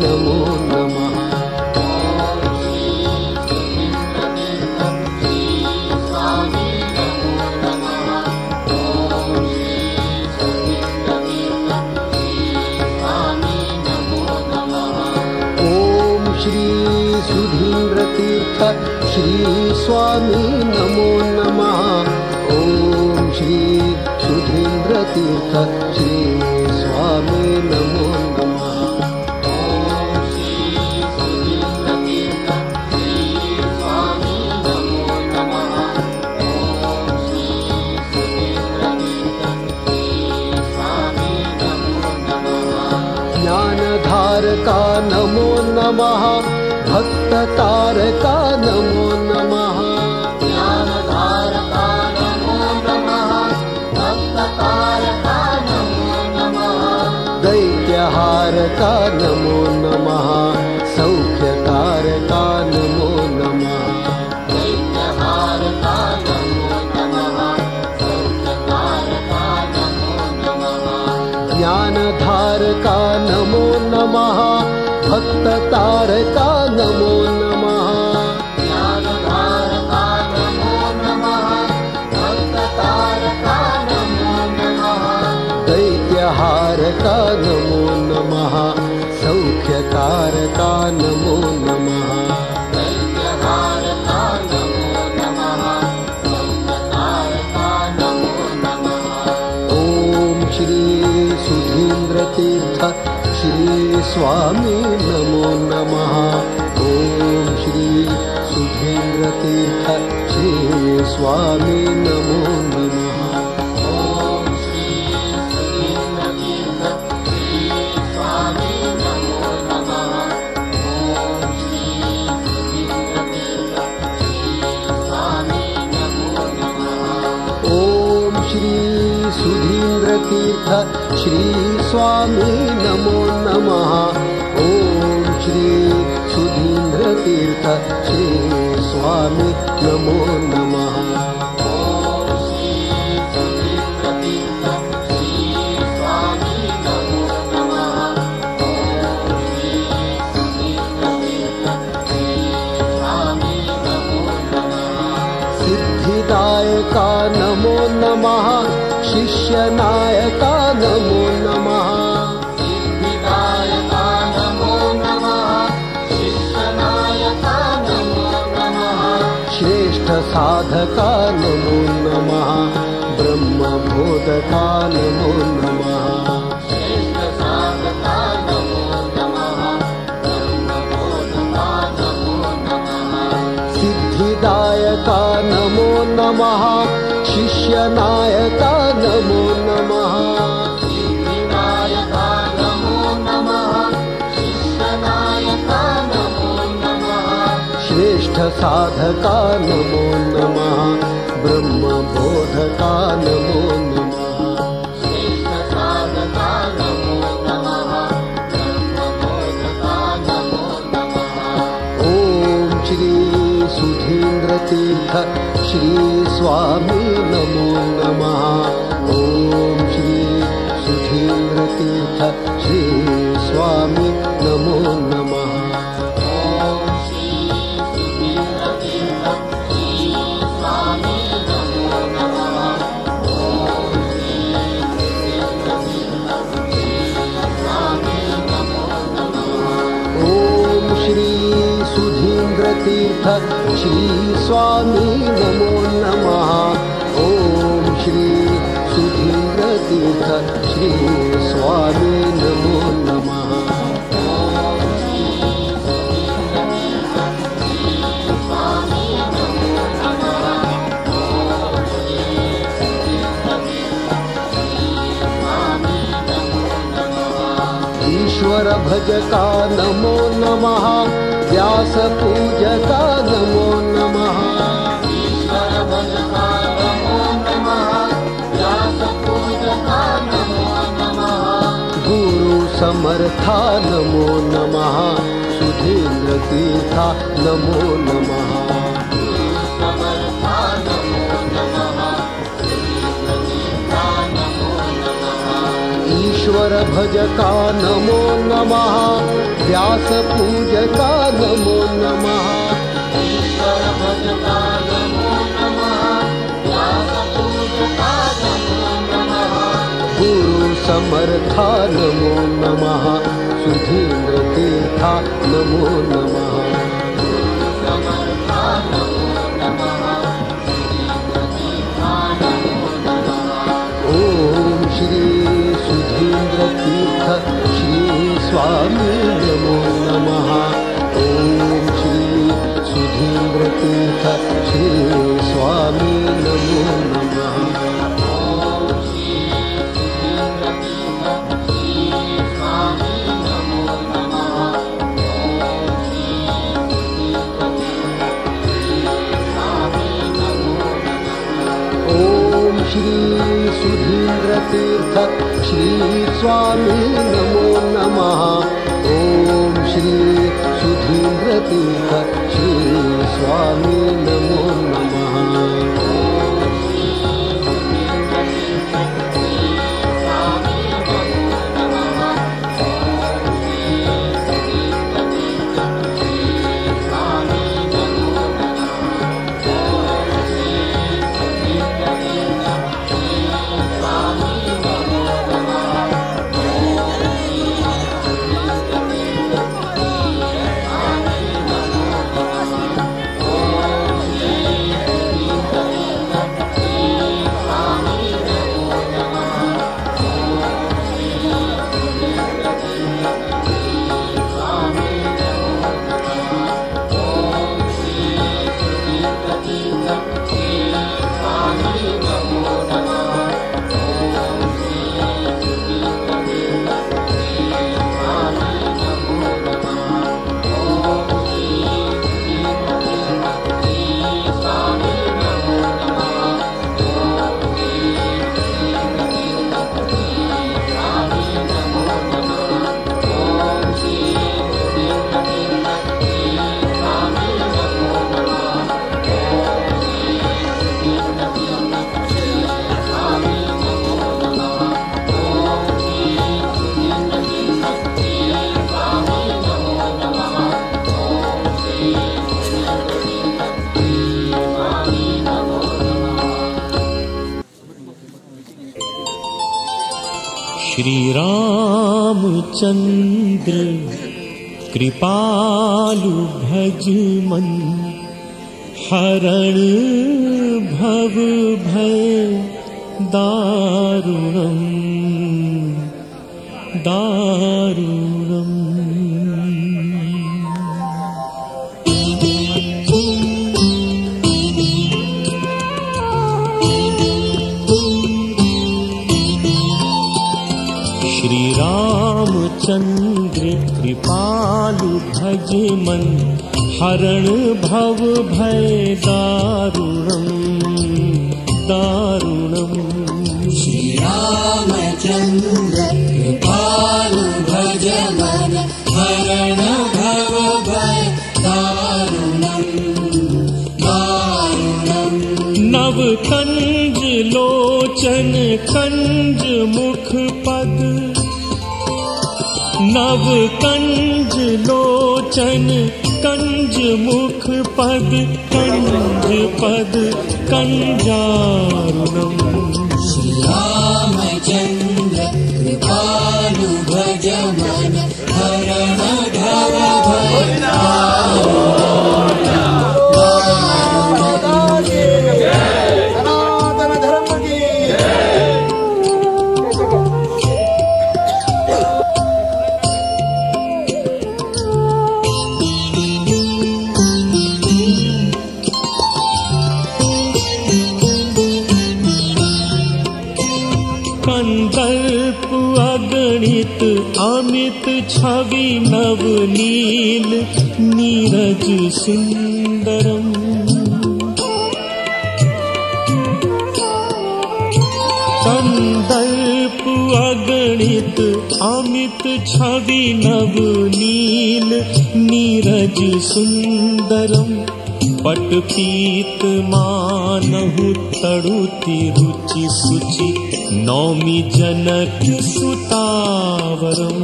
नमो नमः। ॐ श्री सुधीन्द्र तीर्थ श्री स्वामी नमो नमः। ॐ श्री सुधीन्द्र तीर्थ श्री स्वामी नमो नमः। ॐ श्री सुधीन्द्र तीर्थ श्री स्वामी नमो नमः। ज्ञानधारका नमो नमः भक्ततारका नमो नमः। ज्ञानधारका नमो नमः भक्ततारका नमो नमः। दैत्यहारका नमो नमः सौख्यकारका नमो नमः। दैत्यहारका नमो नमः सौख्यकारका नमो नमः। ज्ञानधारका नमो नमः भक्ततारका नमो नमः। ज्ञानधारका नमो नमः भक्ततारका नमो नमः। दैत्यहारका नमो नमः सौख्यकारका नमो नमः। दैत्यहारका नमो नमः सौख्यकारका नमो नमः। ॐ श्री सुधीन्द्र तीर्थ श्री स्वामी नमो नमः। ॐ श्री सुधीन्द्र तीर्थ श्री स्वामी नमो नमः। ॐ श्री सुधीन्द्र तीर्थ श्री स्वामी नमो नमः। ॐ श्री सुधीन्द्र तीर्थ श्री स्वामी नमो नमः। ॐ श्री सुधीन्द्र तीर्थ श्री स्वामी नमो नमः। ॐ श्री सुधीन्द्र तीर्थ श्री स्वामी नमो नमः। ॐ श्री सुधीन्द्र तीर्थ श्री स्वामी नमो नमः। ॐ श्री सुधीन्द्र तीर्थ श्री स्वामी नमो नमः। सिद्धिदायका नमो नमः शिष्यनायका नमो नमः। सिद्धिदायका साधका नमो नमः ब्रह्मबोधका नमो नमः। श्रेष्ठ साधका नमो नमः ब्रह्मबोधका नमो नमः। सिद्धिदायका नमो नमः शिष्यनायका नमो नमः। सिद्धिदायका नमो नमः शिष्यनायका नमो नमः। श्रेष्ठ साधका नमो नमः ब्रह्मबोधका नमो नमः। श्रेष्ठ साधका नमो नमः ब्रह्मबोधका नमो नमः। ॐ श्री सुधीन्द्र तीर्थ श्री स्वामी नमो नमः। ॐ श्री सुधीन्द्र तीर्थ श्री स्वामी नमो नमः। ॐ श्री सुधीन्द्र तीर्थ श्री स्वामी नमो नमः। ॐ श्री सुधीन्द्र तीर्थ श्री स्वामी नमो नमः। ॐ श्री सुधीन्द्र तीर्थ श्री स्वामी नमो नमः। ॐ श्री सुधीन्द्र तीर्थ श्री स्वामी नमो नमः। ॐ श्री सुधीन्द्र तीर्थ श्री स्वामी नमो नमः। ॐ श्री सुधीन्द्र तीर्थ श्री स्वामी नमो नमः। ईश्वर भजका नमो नमः व्यास पूजका नमो नमः। ईश्वर भजका नमो नमः व्यास पूजका नमो नमः। गुरु समर्था नमो नमः सुधीन्द्र तीर्था नमो नमः। गुरु समर्था नमो नमः सुधीन्द्र तीर्था नमो नमः। ईश्वर भजका नमो नमः व्यास पूजका नमो नमः। ईश्वर भजका नमो नमः व्यास पूजका नमो नमः। गुरु समर्था नमो नमः सुधीन्द्र तीर्था नमो नमः। गुरु समर्था नमो नमः सुधीन्द्र तीर्था नमो नमः। ॐ श्री सुधीन्द्र तीर्थ श्री स्वामी नमो नमः। ॐ श्री सुधीन्द्र तीर्थ श्री स्वामी नमो नमः। ॐ श्री सुधीन्द्र तीर्थ श्री स्वामी नमो नमः। ॐ श्री सुधीन्द्र तीर्थ श्री स्वामी नमो नमः। ॐ श्री सुधीन्द्र तीर्थ श्री स्वामी नमो नमः। ॐ श्री सुधीन्द्र तीर्थ श्री स्वामी नमो नमः। ॐ श्री सुधीन्द्र तीर्थ श्री स्वामी नमो नमः। ॐ श्री सुधीन्द्र तीर्थ श्री स्वामी नमो नमः। ॐ श्री सुधीन्द्र तीर्थ श्री स्वामी नमो नमः। ॐ श्री सुधीन्द्र तीर्थ श्री स्वामी नमो नमः। ॐ श्री सुधीन्द्र तीर्थ श्री स्वामी नमो नमः। ॐ श्री सुधीन्द्र तीर्थ श्री स्वामी नमो नमः। ॐ श्री सुधीन्द्र तीर्थ श्री स्वामी नमो नमः। ॐ श्री सुधीन्द्र तीर्थ श्री स्वामी नमो नमः। ॐ श्री सुधीन्द्र तीर्थ श्री स्वामी नमो नमः। ॐ श्री सुधीन्द्र तीर्थ श्री स्वामी नमो नमः। ॐ श्री सुधीन्द्र तीर्थ श्री स्वामी नमो नमः। ॐ श्री सुधीन्द्र तीर्थ श्री स्वामी नमो नमः। ॐ श्री सुधीन्द्र तीर्थ श्री स्वामी नमो नमः। ॐ श्री सुधीन्द्र तीर्थ श्री स्वामी नमो नमः। श्री रामचंद्र कृपालु भज मन हरण भव भय दारुणम दारुणम। श्री रामचंद्र कृपालु भज मन हरण भव भय दारुणम दारुणम। श्री रामचंद्र कृपालु भज मन हरण भव भय दारुणम दारुणम। नव कंज लोचन कंज मुख पद नव कंज लोचन कंज मुख पद कंज पद कंजारुणम। श्री रामचंद्र कृपालु भज मन हरण भव भय सनातन धर्म की। कंदर्प अगणित अमित छवि नवनील नीरज सुंदरम। कंदर्प अगणित अमित छवि नवनील नीरज सुंदरम। पट पीत मानहु तड़ुति रुचि सुचि नौमि जनक सुतावरम।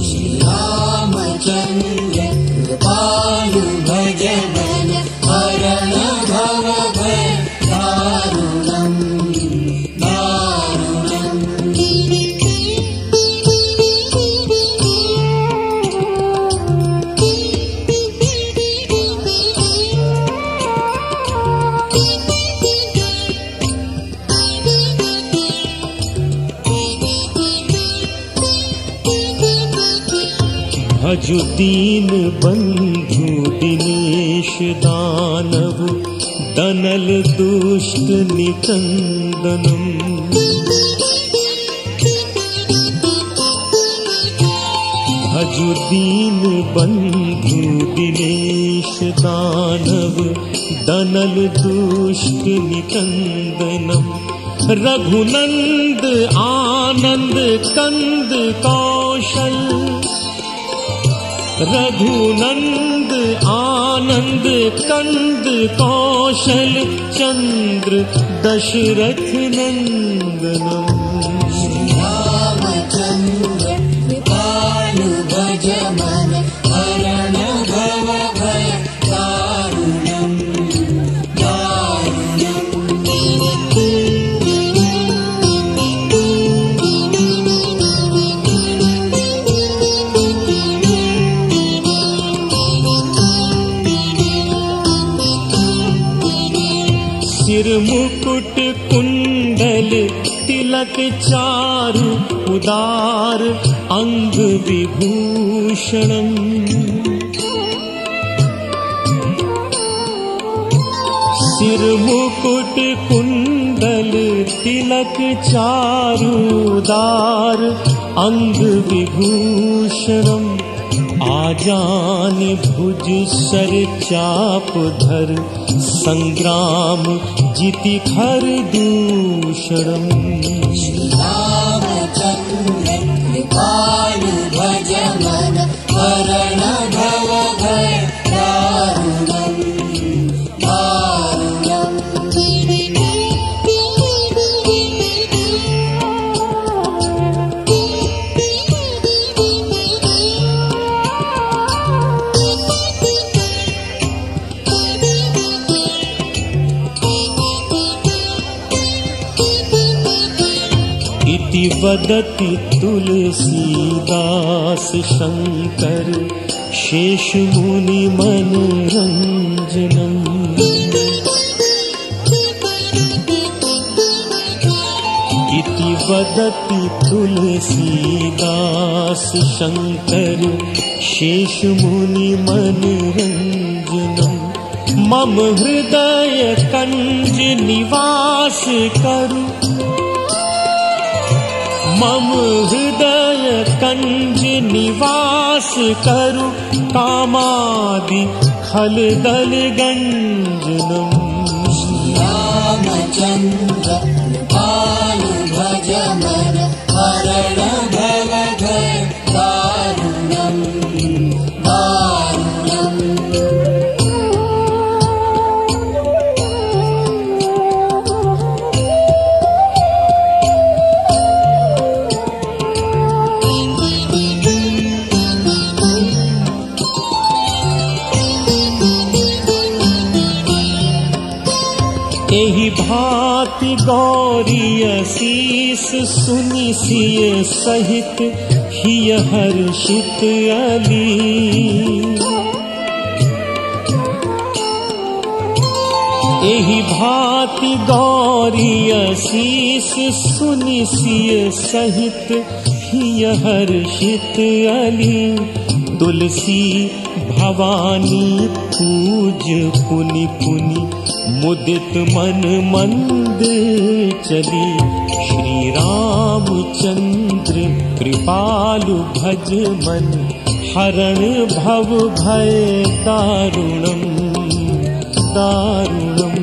श्री रामचंद्र कृपालु भज मन हरण भव भय दारुणम दारुणम। भजु दीन बंधु दिनेश दानव दनल दुष्ट निकंदनम। भजु दीन बंधु दिनेश दानव दनल दुष्ट निकंदनम। रघुनंद आनंद कंद कौशल रघुनंद आनंद कंद कौशल चंद्र दशरथ नंदनम। श्री रामचंद्र कृपालु भज मन हरण भव भय दारुणम दारुणम। सिर मुकुट कुंडल तिलक चारु उदार अंग विभूषणम। सिर मुकुट कुंडल तिलक चारु उदार अंग विभूषणम। आजान भुज सर चाप धर संग्राम जिति खर दूषणम। श्री रामचंद्र कृपालु भज मन हरण भव भय दारुणम दारुणम। इति वदति तुलसीदास शंकर शेष मुनि मनोरंजनम। वदति तुलसीदास शंकर शेष मुनि मन रंजनम। मम हृदय कंज निवास करु, मम हृदय कंज निवास करु, कामादि खल दल गंजनम। रामचंद्र कृपालु भज मन हरण भव भय दारुणम दारुणम। एहि भांति गौरी असीस सुनि सिय सहित हिय हर्षित अली। एहि भांति गौरी असीस सुनि सिय सहित हिय हर्षित अली। तुलसी भवानी पूज पुनि पुनि मुदित मन मंदिर चली। श्री रामचंद्र कृपालु भज मन हरण भव भय दारुणम दारुणम।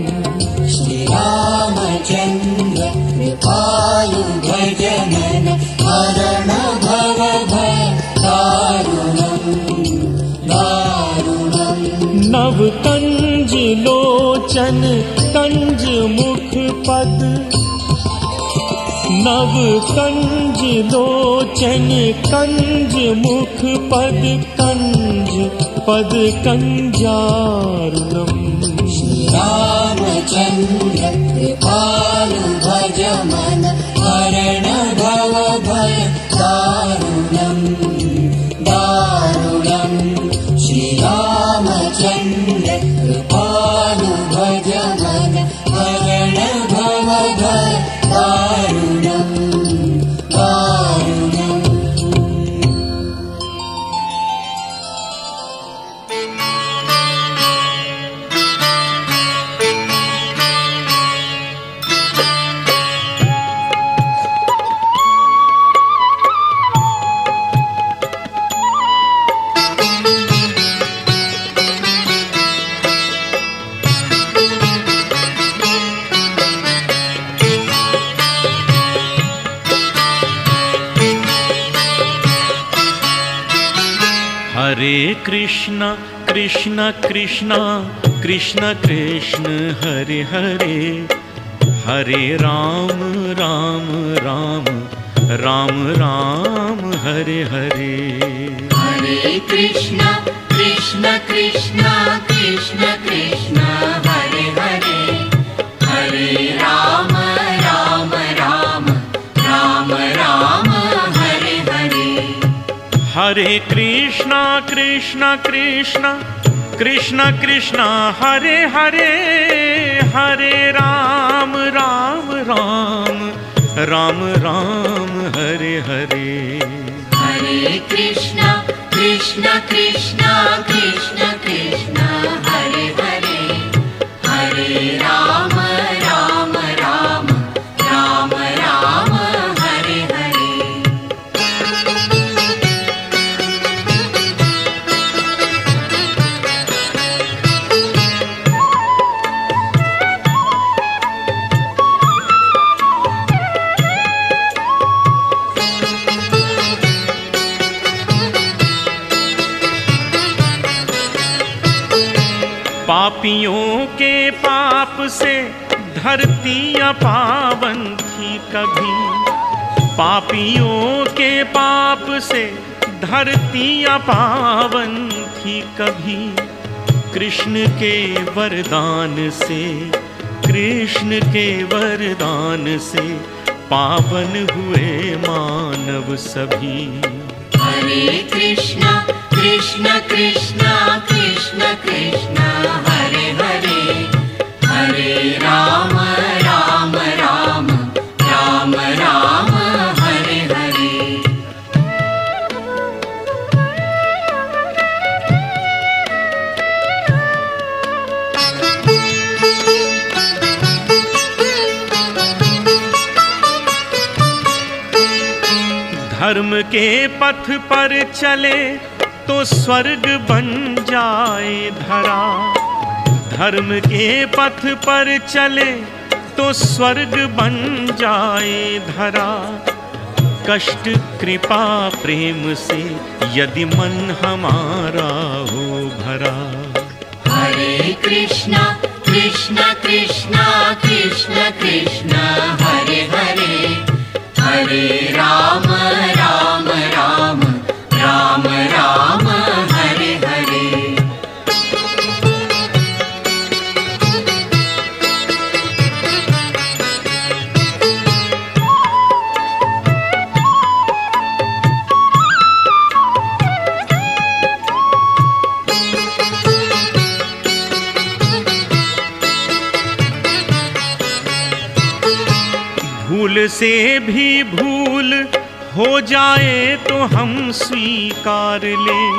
श्री रामचंद्र कृपालु भज मन हरण भव भय दारुणम दारुणम। नव कंज लोचन कंज मुख पद, नव कंज लोचन कंज मुख पद, कंज पद कंजारुणम। श्री रामचंद्र कृपालु भज मन हरण भव भय दारुणम दारुणम। श्री रामचंद्र कृपालु भज मन हरण भव भय दारुणम दारुणम। हरे कृष्णा कृष्णा कृष्णा कृष्ण कृष्ण हरे हरे, हरे राम राम राम राम राम हरे हरे। हरे कृष्णा कृष्ण कृष्ण कृष्ण कृष्ण हरे हरे, हरे राम राम राम राम राम हरे हरे। हरे कृष्णा कृष्णा कृष्णा कृष्ण कृष्ण हरे हरे, हरे राम राम राम राम राम हरे हरे। हरे कृष्णा कृष्ण कृष्ण कृष्ण कृष्ण हरे हरे, हरे राम राम राम राम राम हरे हरे। पापियों के पाप से धरती पावन थी कभी, पापियों के पाप से धरती पावन थी कभी। कृष्ण के वरदान से, कृष्ण के वरदान से पावन हुए मानव सभी। हरे कृष्णा कृष्ण कृष्ण कृष्ण कृष्ण हरे हरे, हरे राम राम राम राम राम धर्म के पथ पर चले तो स्वर्ग बन जाए धरा। धर्म के पथ पर चले तो स्वर्ग बन जाए धरा। कष्ट कृपा प्रेम से यदि मन हमारा हो भरा। हरे कृष्णा कृष्णा कृष्णा कृष्ण कृष्ण हरे हरे, हरे राम राम राम राम राम हरे हरे। भूल से भी भूल हो जाए तो हम स्वीकार लें।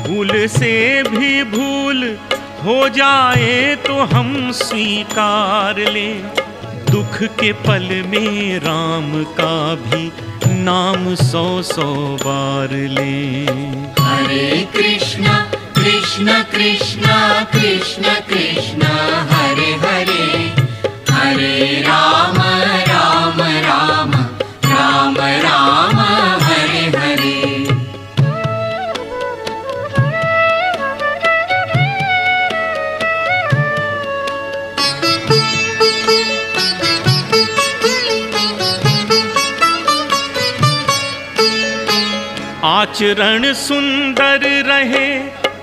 भूल से भी भूल हो जाए तो हम स्वीकार लें। दुख के पल में राम का भी नाम सौ सौ बार लें। हरे कृष्णा कृष्ण कृष्ण कृष्ण कृष्ण हरे हरे, हरे राम राम राम राम राम हरे हरे। आचरण सुंदर रहे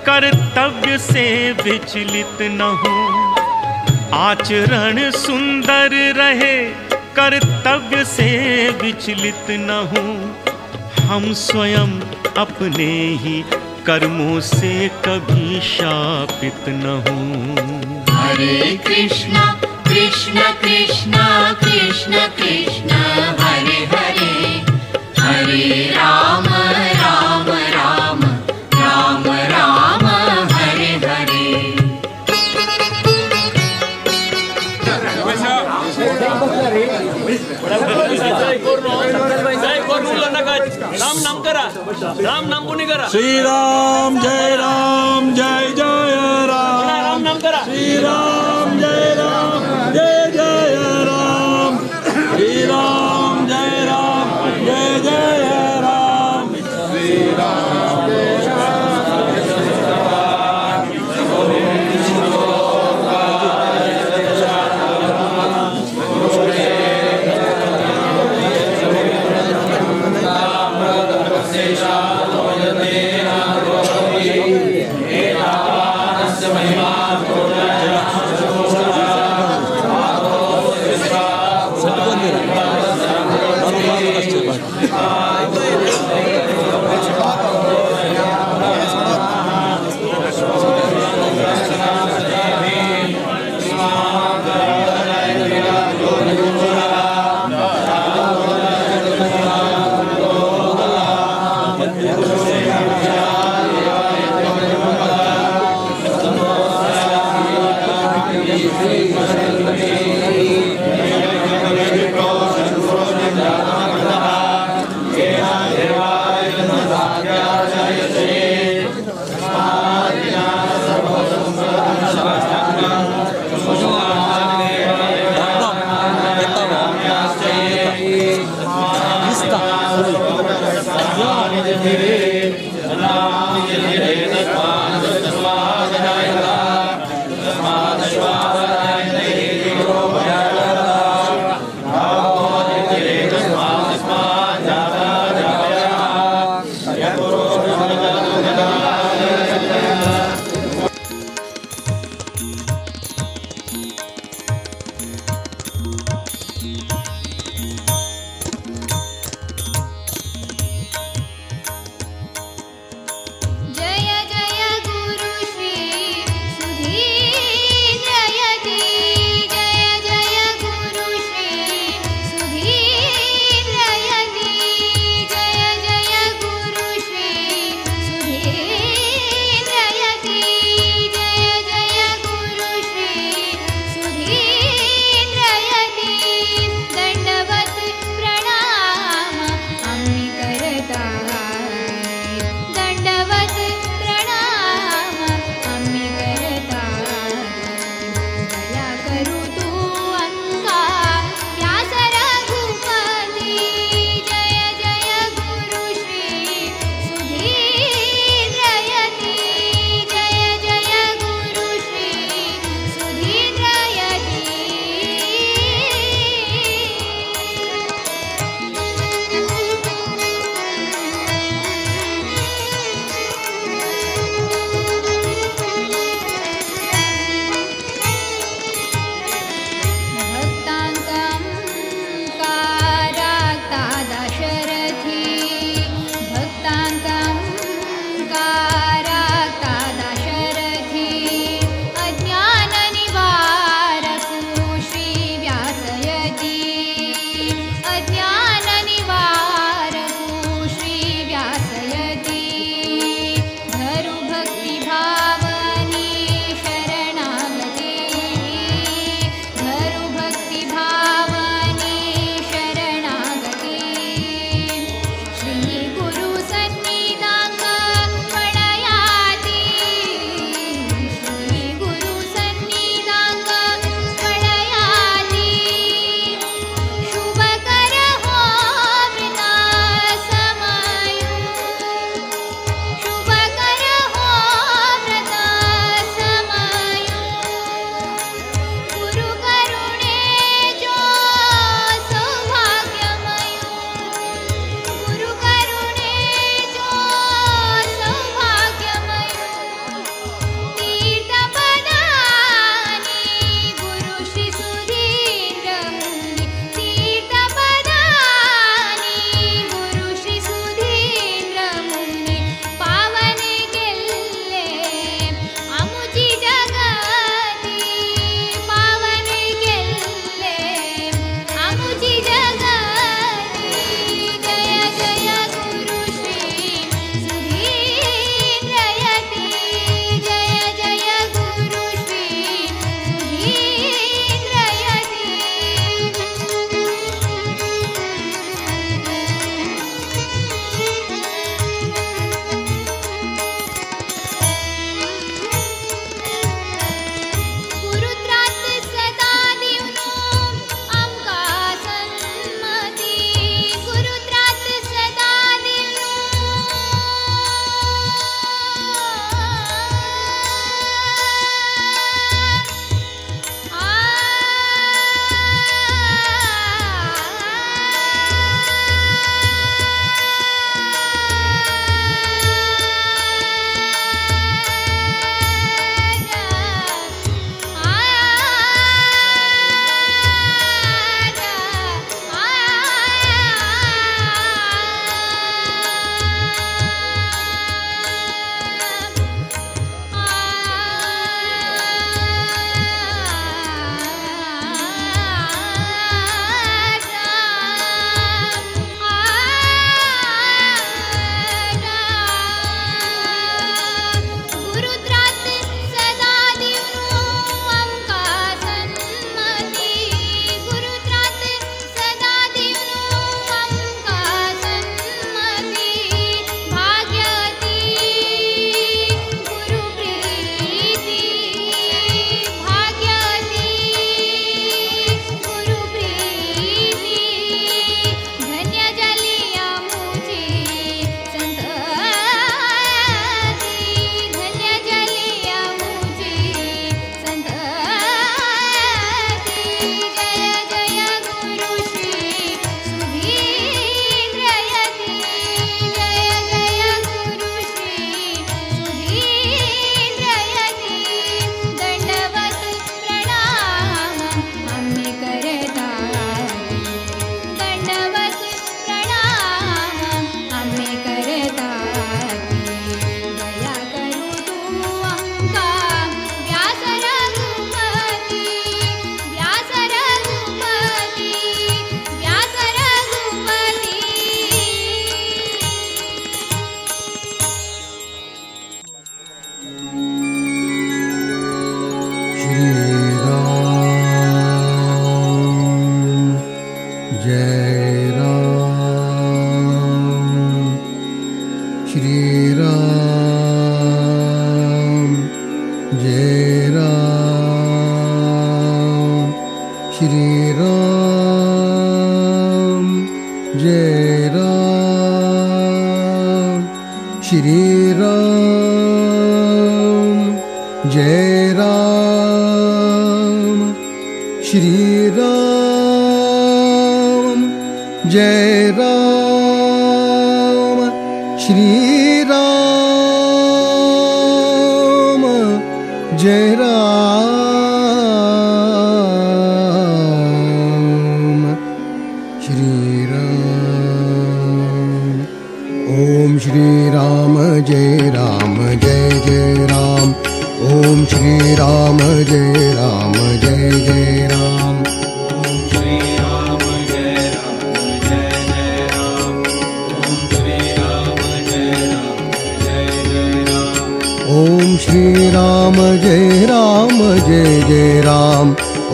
कर्तव्य से विचलित न हो। आचरण सुंदर रहे कर्तव्य से विचलित न हो। हम स्वयं अपने ही कर्मों से कभी शापित न हो। हरे कृष्णा कृष्ण कृष्ण कृष्ण कृष्ण हरे हरे, हरे राम राम राम राम राम हरे हरे। राम नाम करा, राम नाम कोणी करा। श्री राम जय राम जय जय राम, राम नाम करा। श्री राम जय राम जय जय राम, श्री राम जय राम जय जय राम, श्री राम जय राम। राम श्री राम जय राम श्री राम जय राम श्री राम जय राम श्री राम जय राम श्री राम। ओम श्री राम जय राम जय जय राम। ओम श्री राम जय राम जय जय राम। ओम श्री राम जय राम जय जय राम। ओम श्री राम जय राम जय जय राम।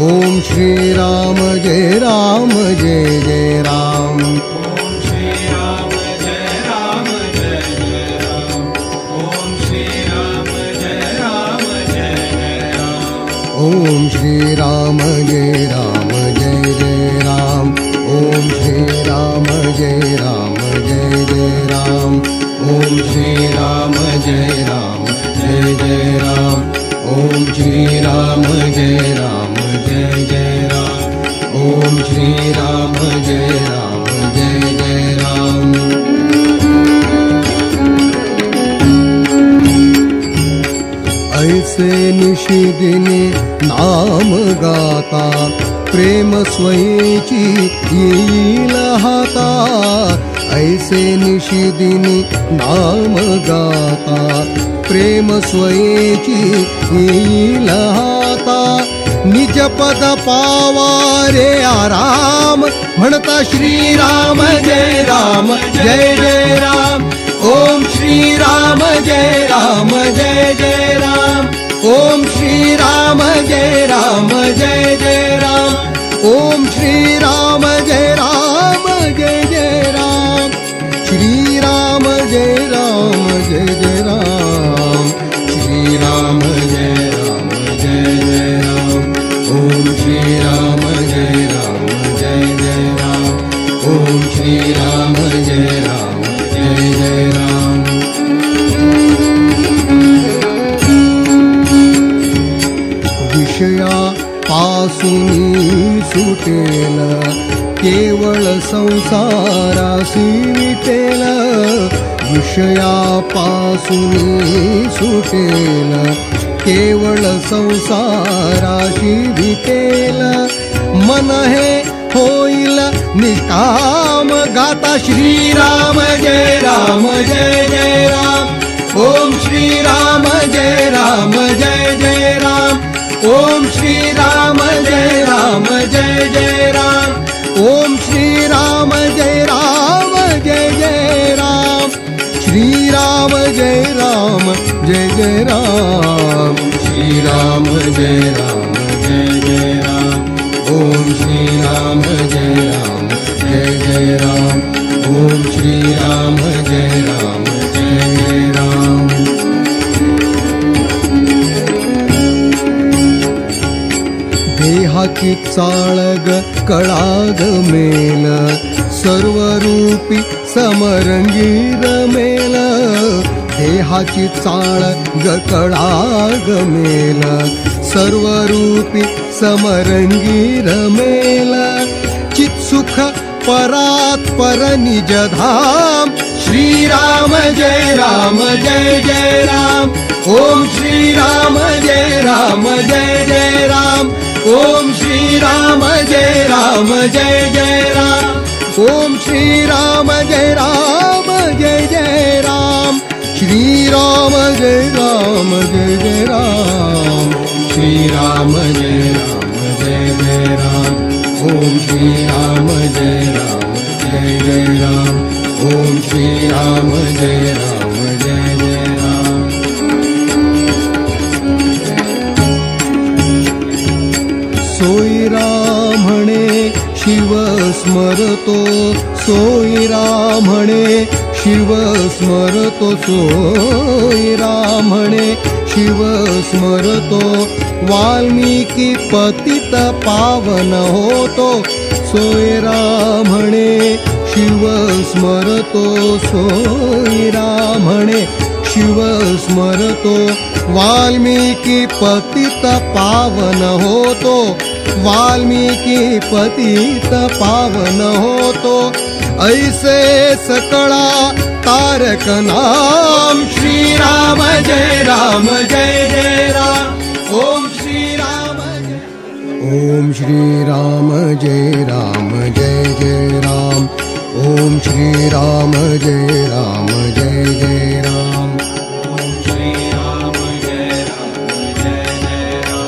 ओम श्री राम जय राम जय जय राम। ओम श्री राम जय राम जय जय राम। ओम श्री राम जय राम जय जय राम। ओम श्री राम जय राम जय जय राम। ओम श्री राम जय राम जय जय राम। ओम श्री राम जय राम जय जय राम। ओम श्री राम जय राम जय जय राम। ओम श्री राम जय राम जय जय राम। ओम श्री राम जय राम जय जय राम। ऐसे निशिदिनी नाम गाता प्रेम स्वयेची येईल हाता। ऐसे निशिदिनी नाम गाता प्रेम स्वयेची येईल हाता। निज पद पावा रे आराम म्हणता श्री राम जय राम जय जय राम। ओम श्री राम जय राम जय जय राम। ओम श्री राम जय राम जय जय राम। ओम श्री राम जय राम जय जय राम। श्री राम जय राम जय जय राम। श्री राम जय राम जय जय राम। ओम श्री राम जय राम जय जय राम। ओम श्री राम जय राम जय जय राम। विषया पासूनी सुटेल केवळ संसारासी विटेल। विषया पासूनी सुटेल केवळ संसाराशी विटेल। मन हे होईल निष्काम गाता श्री राम जय राम जय जय राम। ओम श्री राम जय राम जय जय राम। ओम श्री राम जय राम जय जय राम। ओम श्री राम जय राम जय जय राम। श्री राम जय राम जय जय राम। श्री राम जय राम जय जय राम। ओम श्री राम जय राम जय जय राम। ओम श्री राम जय राम जय जय राम। देहाची चाळग कळाग मेल सर्वरूपी समरंगी रमेल। देहाची चाळग कळाग मेल सर्वरूपी समरंगी रमेल। चित्सुख परात पर निज धाम श्री राम जय राम जय जय राम। ओम श्री राम जय राम जय जय राम। ओम श्री राम जय राम जय जय राम। ओम श्री राम जय राम जय जय राम। श्री राम जय राम जय जय राम। श्री राम जय राम जय जय राम। ओम श्री राम जय राम जय जय राम। ओम श्री राम जय राम जय जय राम। सोयरा म्हणे शिव स्मरतो सोयरा म्हणे शिव स्मरतो सोयरा म्हणे शिव स्मरतो। वाल्मीकी पतित पावन होतो सोयरा म्हणे शिव स्मरतो सोयरा म्हणे शिव स्मरतो। वाल्मीकी पतित पावन होतो वाल्मीकी पतित पावन होतो। ऐसे सकळा तारक नाम श्री राम जय राम जय जय राम। ओम श्री राम जय ओम श्री राम जय राम जय जय राम। ओम श्री राम जय राम जय जय राम। ओम श्री राम जय राम जय जय राम।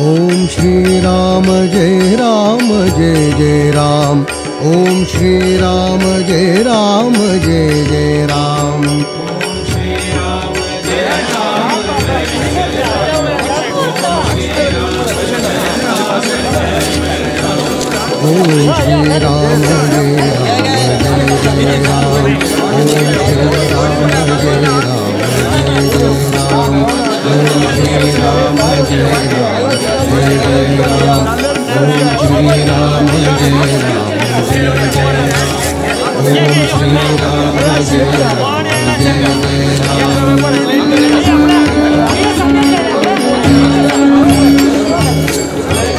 ओम श्री राम जय राम जय जय राम। ओम श्री राम जय राम जय जय राम। ओम श्री राम जय राम जय जय राम। ओम श्री राम जय राम जय जय राम। ओम श्री राम जय राम जय जय राम। ओम श्री राम जय राम जय जय राम। ओम श्री राम जय राम जय जय राम। ओम श्री राम जय राम जय जय राम। ओम श्री राम जय राम जय जय राम।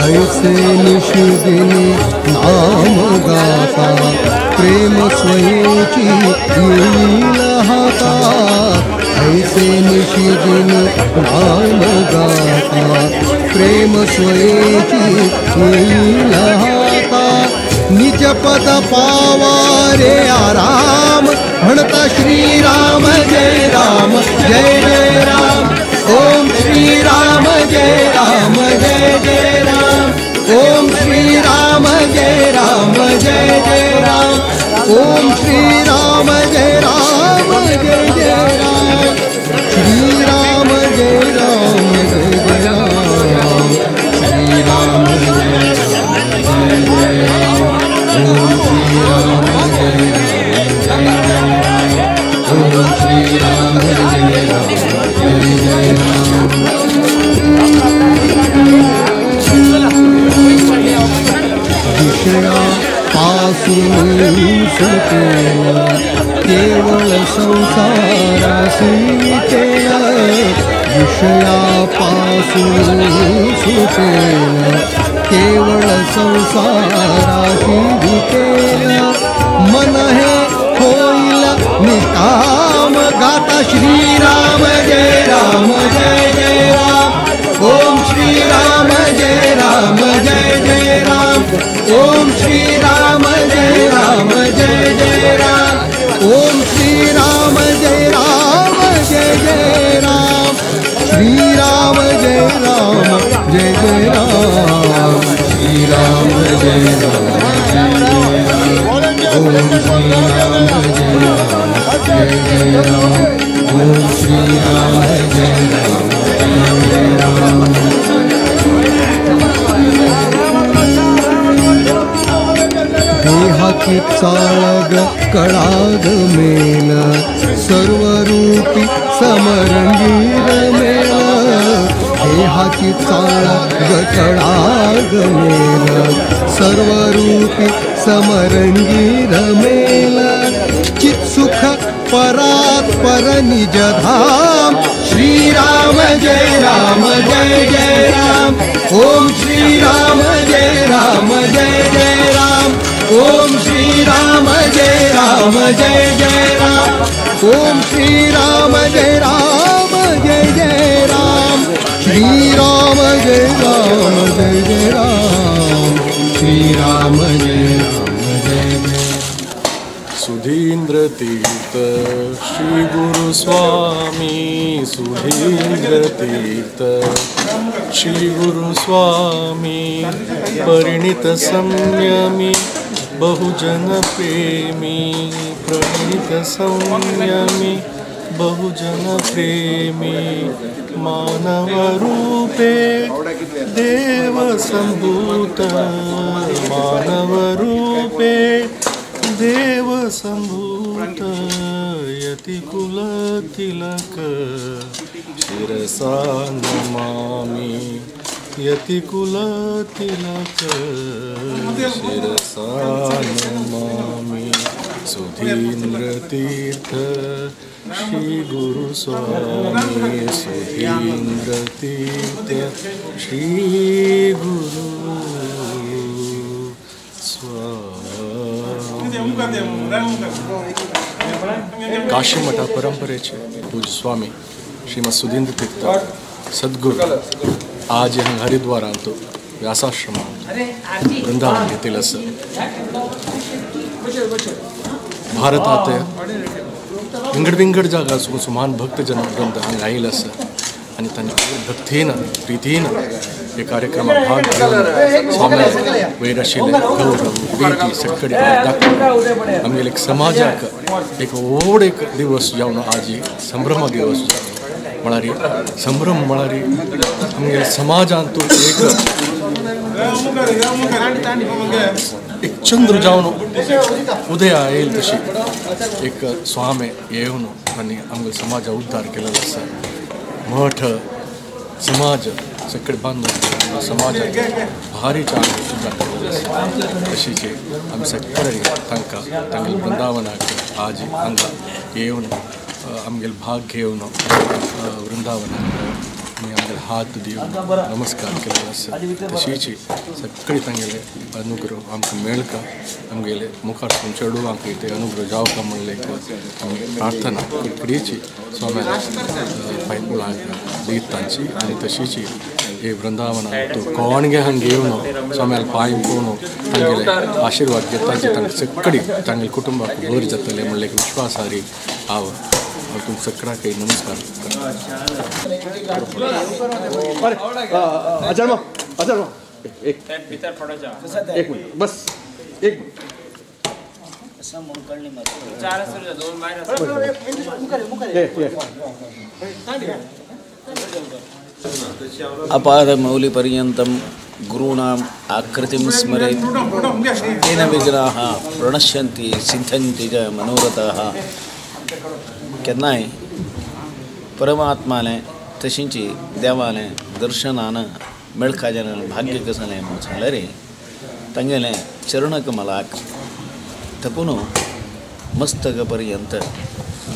ऐसे निशिदिन नाम गाता प्रेम स्वयेची येईल हाता। ऐसे निशिदिन नाम गाता प्रेम स्वयेची येईल हाता। निज पद पावा रे आराम म्हणता श्री राम जय राम जय जय राम। ओम श्री राम जय राम जय जय राम। ओम श्री राम जय राम जय जय राम। ओम श्री राम जय राम जय जय राम। श्री राम जय राम जय जय राम। श्री राम जय राम जय जय राम। ओम श्री राम जय राम जय जय राम। ओम श्री राम जय राम जय जय राम। विषया पासून सुटेल केवळ संसारासी विटेल। विषया पासून सुटेल केवळ संसारासी विटेल। मन हे होईल निकाम गाता श्री राम जय राम जय जय राम। ओम श्री राम जय राम जय जय राम। ओम श्री राम जय राम जय जय राम। ओम श्री राम जय राम जय जय राम। श्री राम जय राम जय जय राम। श्री राम जय राम जय जय राम। ओम श्री राम जय राम जय जय राम। ओम श्री राम जय राम जय जय राम। देहाची चाळग कळाग मेल सर्वरूपी समरंगीर मेल। देहाची चाळग कळाग मेल सर्वरूपी समरंगीर मेल। चित्सुख परात पर निज धाम श्री राम जय राम जय जय राम। ओम श्री राम जय राम जय जय राम। ओम श्री राम जय राम जय जय राम। ओम श्री राम जय राम जय जय राम। श्री राम जय राम जय जय राम। श्री राम जय राम जय जय। सुधींद्र तीर्थ श्री गुरु स्वामी। सुधींद्र तीर्थ श्री गुरु स्वामी परिणित संयमी बहुजन प्रेमी। प्रणीत संयमी बहुजन प्रेमी मानव रूपे देव संभूत मानव रूपे देव संभूत यति कुल तिलक शिरसा नमामि यति कुल तिलक शिरसा नमामि सुधीन्द्र तीर्थ श्री गुरु स्वामी सुधीन्द्र तीर्थ श्री गुरु स्वामी। काशी मठा परंपरेचे पूज्य स्वामी श्रीमद सुधीन्द्र तीर्थ सद्गुरु आज हांगा हरिद्वारांत व्यासाश्रमांत वृंदावन घेतिल्लें आसा। भारतांत विंगड विंगड जागा सुमान भक्तजन वृंद हांगा आयिल्ले आसा आनी तांच्या भक्तीन प्रितीन हे कार्यक्रमाक भाग घेवन स्वामी वयर आशिल्ले गौरव प्रिती सगळे दाखोवन आमगेले एक समाजाक एक व्हड एक दिवस जावन आज संभ्रम दिवस जावन म्हळ्यार संभ्रम म्हळ्यार आमगेले समाजांत एक एक चंद्र जावन उदया येयल तशी एक स्वामी येवन आनी आमगेले समाजा उद्धार केलेलो आसा। मठ समाज सगळे बांदून समाजाक भारी उद्धार केलेलो आसा। तशीच आमी सगळे तांकां तांगेले वृंदावनाक आज हांगा येवन आमगेले भाग घेवन वृंदावनाक आमी आमगेले हात दिवन नमस्कार केलेलो आसा। तशीच सगळे तांगेले अनुग्रह आमकां मेळका आमगेले मुखार चेडवांक ते अनुग्रह जावका म्हणलें आमी प्रार्थना कडकडीची स्वाम्याक पांयपुळांक दीत तांची आनी तशीच हे वृंदावनाक कोण गे हांगा येवन स्वाम्याक पांय पळोवन तांगेले आशिर्वाद घेता तांकां सगळी तांगेले कुटुंबाक बरें जातलें म्हणलें एक विश्वास हारी हांव तुमकां सगळ्यांक नमस्कार करता। एक मिनिट बस एक मिनिट अपादमौलिपर्यन्तं गुरूणाम् आकृतिं स्मरेत् तेन विघ्नाः प्रणश्यन्ति सिद्ध्यन्ति च मनोरथाः। केन्नाय परमात्मालें तशींच देवालें दर्शनान मेळका जेन्ना भाग्य कसलें म्हूण सांगल्यार तांगेलें चरणकमलाक थकून मस्तक पर्यंत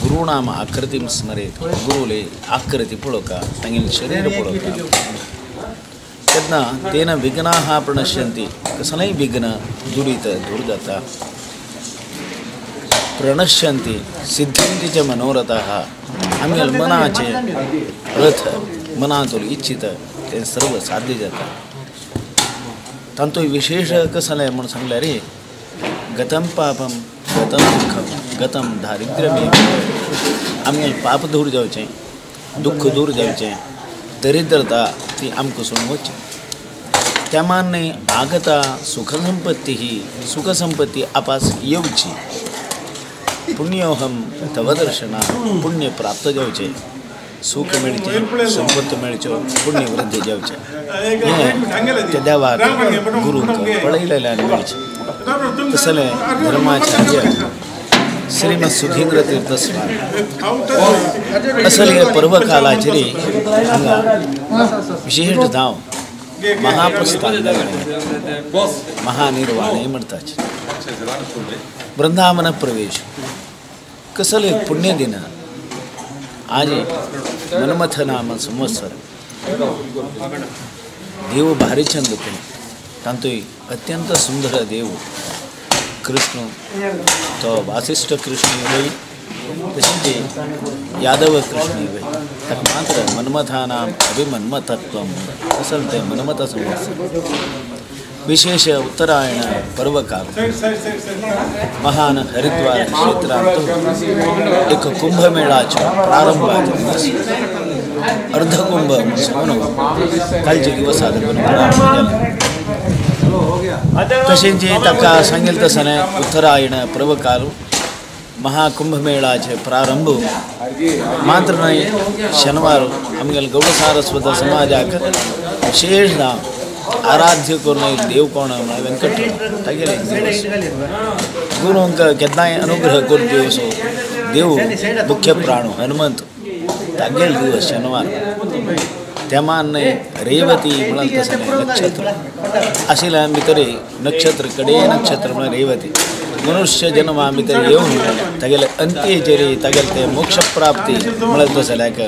गुरूणाम आकृतीं स्मरेत गुरुले आकृती पळोवका तांगेलें शरीर पळोवका तेन्ना तेन विघ्नाः प्रणश्यन्ति कसलेंय विघ्न दुरीत दूर जाता। प्रणश्यन्ति सिद्ध्यन्ति च मनोरथाः आमगेले मनाचे रथ मनांतलो इच्छित तें सर्व साध्य जाता। तांतूत विशेष कसलें म्हूण सांगल्यार गतं पापम गतं दुःखम गतं दारिद्र्यमेव आमगेलें पाप दूर जावचें दुःख दूर जावचें दरिद्रता ती आमकां सोडून वचची। त्या मान्य आगता सुखसंपत्ती ही सुखसंपत्ती आपास येवची। पुण्योहम तव दर्शना पुण्य प्राप्त जावचें सुख मेळचें संपत्त मेळच्यो पुण्य वृद्धी जावचें हें त्या देवाक गुरूक पळयलेल्यान मेळचें। तसलें धर्माचार्य श्रीमद सुधीन्द्र तीर्थ स्वामी असले पर्वकालाचेर हांगा विशेष धांव महाप्रस्थान महानिर्वाण म्हणटाचे वृंदावन प्रवेश कसले पुण्य दिन आज मन्मथ नाम संवत्सर देव भारीचंद कोण तांतूय अत्यंत सुंदर देव कृष्ण तो वासिष्ठ कृष्ण वय तशेंच यादव कृष्ण वय ताका मात्र मन्मथानाम अभिमन्मथत्व असल तें मन्मथ संवत्सर विशेष उत्तरायण पर्वकाल महान हरिद्वार क्षेत्रांत एक कुंभमेळाचो प्रारंभ अर्धकुंभ म्हणून कालचे दिवस सादर करून तशेंच ताका सांगेल तसलें उत्तरायण पर्वकाल महाकुंभमेळाचे प्रारंभ मात्र न्हय शनिवार आमगेले गौड सारस्वत समाजाक विशेष आराध्य करून एक देव कोण म्हळ्यार वेंकटरमण तागेले एक दिवस गुरूंक केन्नाय अनुग्रह करून दिवसो देव मुख्य प्राणू हनुमंत तागेले दिवस शनिवार तेमान न्हय रेवती म्हणून तसलें नक्षत्र आशिल्ल्या भितर नक्षत्र कडे नक्षत्र म्हळ्यार रेवती मनुष्य जन्मा भितर येवन तागेले अंत्येचेर तागेले ते मोक्ष प्राप्ती म्हणत तसल्याक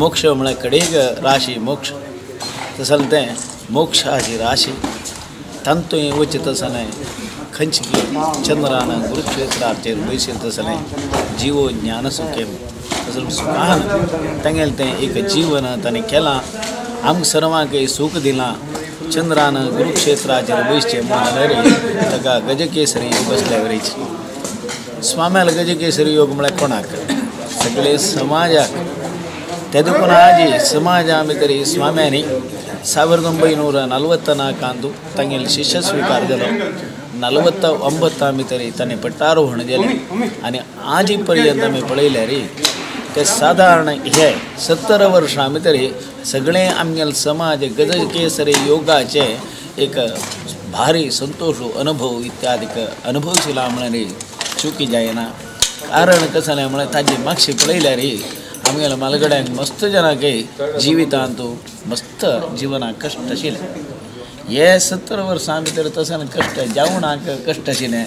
मोक्ष म्हळ्यार कडेक राशी मोक्ष तसलें तें मोक्षाची राशी तांतूय वचत तसलें खंयची चंद्रान गुरुक्षेत्राचेर बैसील तसलें जिवो ज्ञान सुखें तसलें सुखान तांगेलें तें एक जीवन ताणें केलां आमकां सर्वांक सूख दिलां चंद्रान गुरुक्षेत्राचेर बैसचें म्हणून ताका गजकेसरी बसल्या वरीच स्वाम्याल गजकेसरी योग म्हळ्यार कोणाक सगळे समाजाक ते देखून आजी समाजा भितर स्वाम्यांनी 1944 तांगेले शिष्य स्वीकार जालो 49 भितर ताणें पट्टारोहण जालें आनी आजी पर्यंत आमी पळयल्यार ते सादारण हे 70 वर्सां भितर सगळे आमगेले समाज गजकेसरी योगाचे एक भारी संतोष अनुभव इत्यादी अनुभवशिला म्हळ्यार चुकी जायना कारण कसलें म्हळ्यार ताजी मागशी पळयल्यार आमगेल्या मालगड्यांक मस्त जनांक जिवितांत मस्त जिवनाक कश्ट आशिल्लें हे 70 वर्सां भितर तसलें कश्ट जेवणाक कश्ट आशिल्लें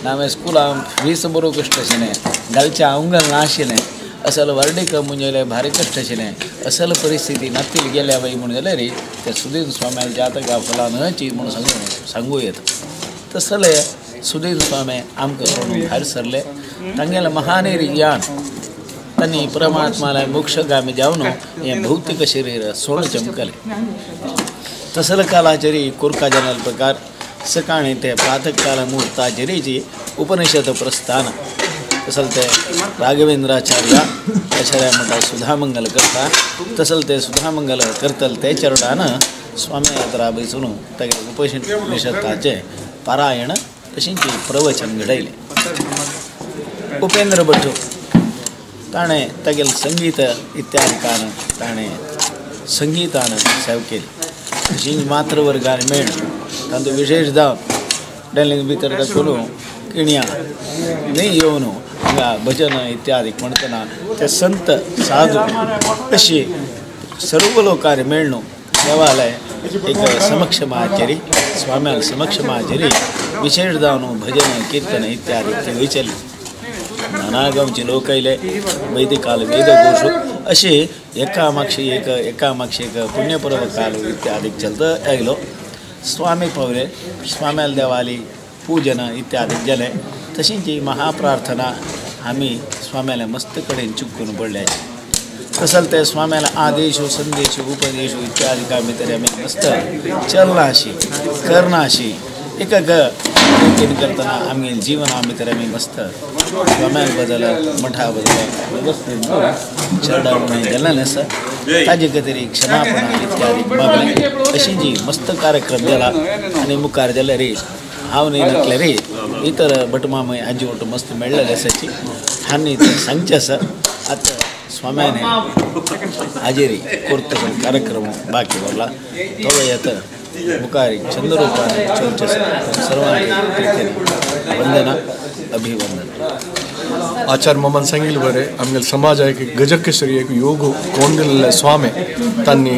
नावे स्कुलांक फीस बरो कश्ट आशिल्लें घालचें आंगण नाशिल्लें असल वर्डीक मुंजेले भारी कश्ट आशिल्लें असल परिस्थिती नातील गेल्या बाई म्हूण जाल्यार ते सुधीर स्वाम्याल जातका फलां न्हयची म्हूण सांगू येता तसले सुधीर स्वामी आमकां सोडून भायर सरले तांगेलें महानिर्याण तांणी परमात्माला मोक्षगामी जावन हें भौतीक शरीर सोड चमकलें तसल कालाचेर कोरका जनल प्रकार सकाळीं ते प्रातकाल मुहूर्ताचेर जी उपनिषद प्रस्थान तसल ते राघवेंद्राचार्य आचार्य म्हणटा सुधामंगल करता तसल ते सुधामंगल करतले ते चरणान स्वामी यात्रा बैसून तागेले उपनिषदाचें पारायण तशेंच प्रवचन घडयलें. उपेंद्र भट ताणें तागेलें संगीत इत्यादिकान ताणें संगीतान सेव केली तशीच मातृवर्गान मेळ तांचो विशेष जावन डेलिंग भितर करून किणया न्हय येवन हांगा भजन इत्यादी म्हणटना ते संत साधू अशी सर्व लोकांनी मेळ्ळो देवालय एक समक्ष महाचेरी स्वाम्याल समक्ष महाचेरी विशेष जावन भजन कीर्तन इत्यादी ते वयचेले नाना गांवचे लोक आयले वैदिकाल वेदघोश अशे एका मागशी एक एका मागशी एक पुण्यपर्व काल इत्यादी चलत आयलो. स्वामी पावले स्वाम्याल देवाली पूजन इत्यादी जालें तशीच ही महाप्रार्थना आमी स्वाम्याले मस्त कडेन चुकून पडल्या तसल ते स्वाम्याला आदेश संदेश उपदेश इत्यादी काय भितर आमी मस्त चलना अशी करना अशी एक रितीन करतना आमगे जिवना भितर आमी मस्त स्वाम्या बदल मठा बदल व्यवस्थित चरडावण गेल्लें आसा ताजे खातीर क्षमापणा इत्यादी मागलें. अशी जी मस्त कार्यक्रम जाला आनी मुखार जाल्यार हांव न्हय नासल्यार इतर भटमामय हांचे वटून मस्त मेळ्ळेले आसाची हांणी तें सांगचें आसा. आतां स्वाम्याने हाजेरी करता कार्यक्रम बाकी उरला तो येता मुखार चंद्ररूपान चर्चा सर्वांनी वंदना अभिवंदन. आचार्य मामान सांगितलं बरें आमगेले समाज एक गजकेसरी एक योग कोण दिल्ले स्वामी तांणी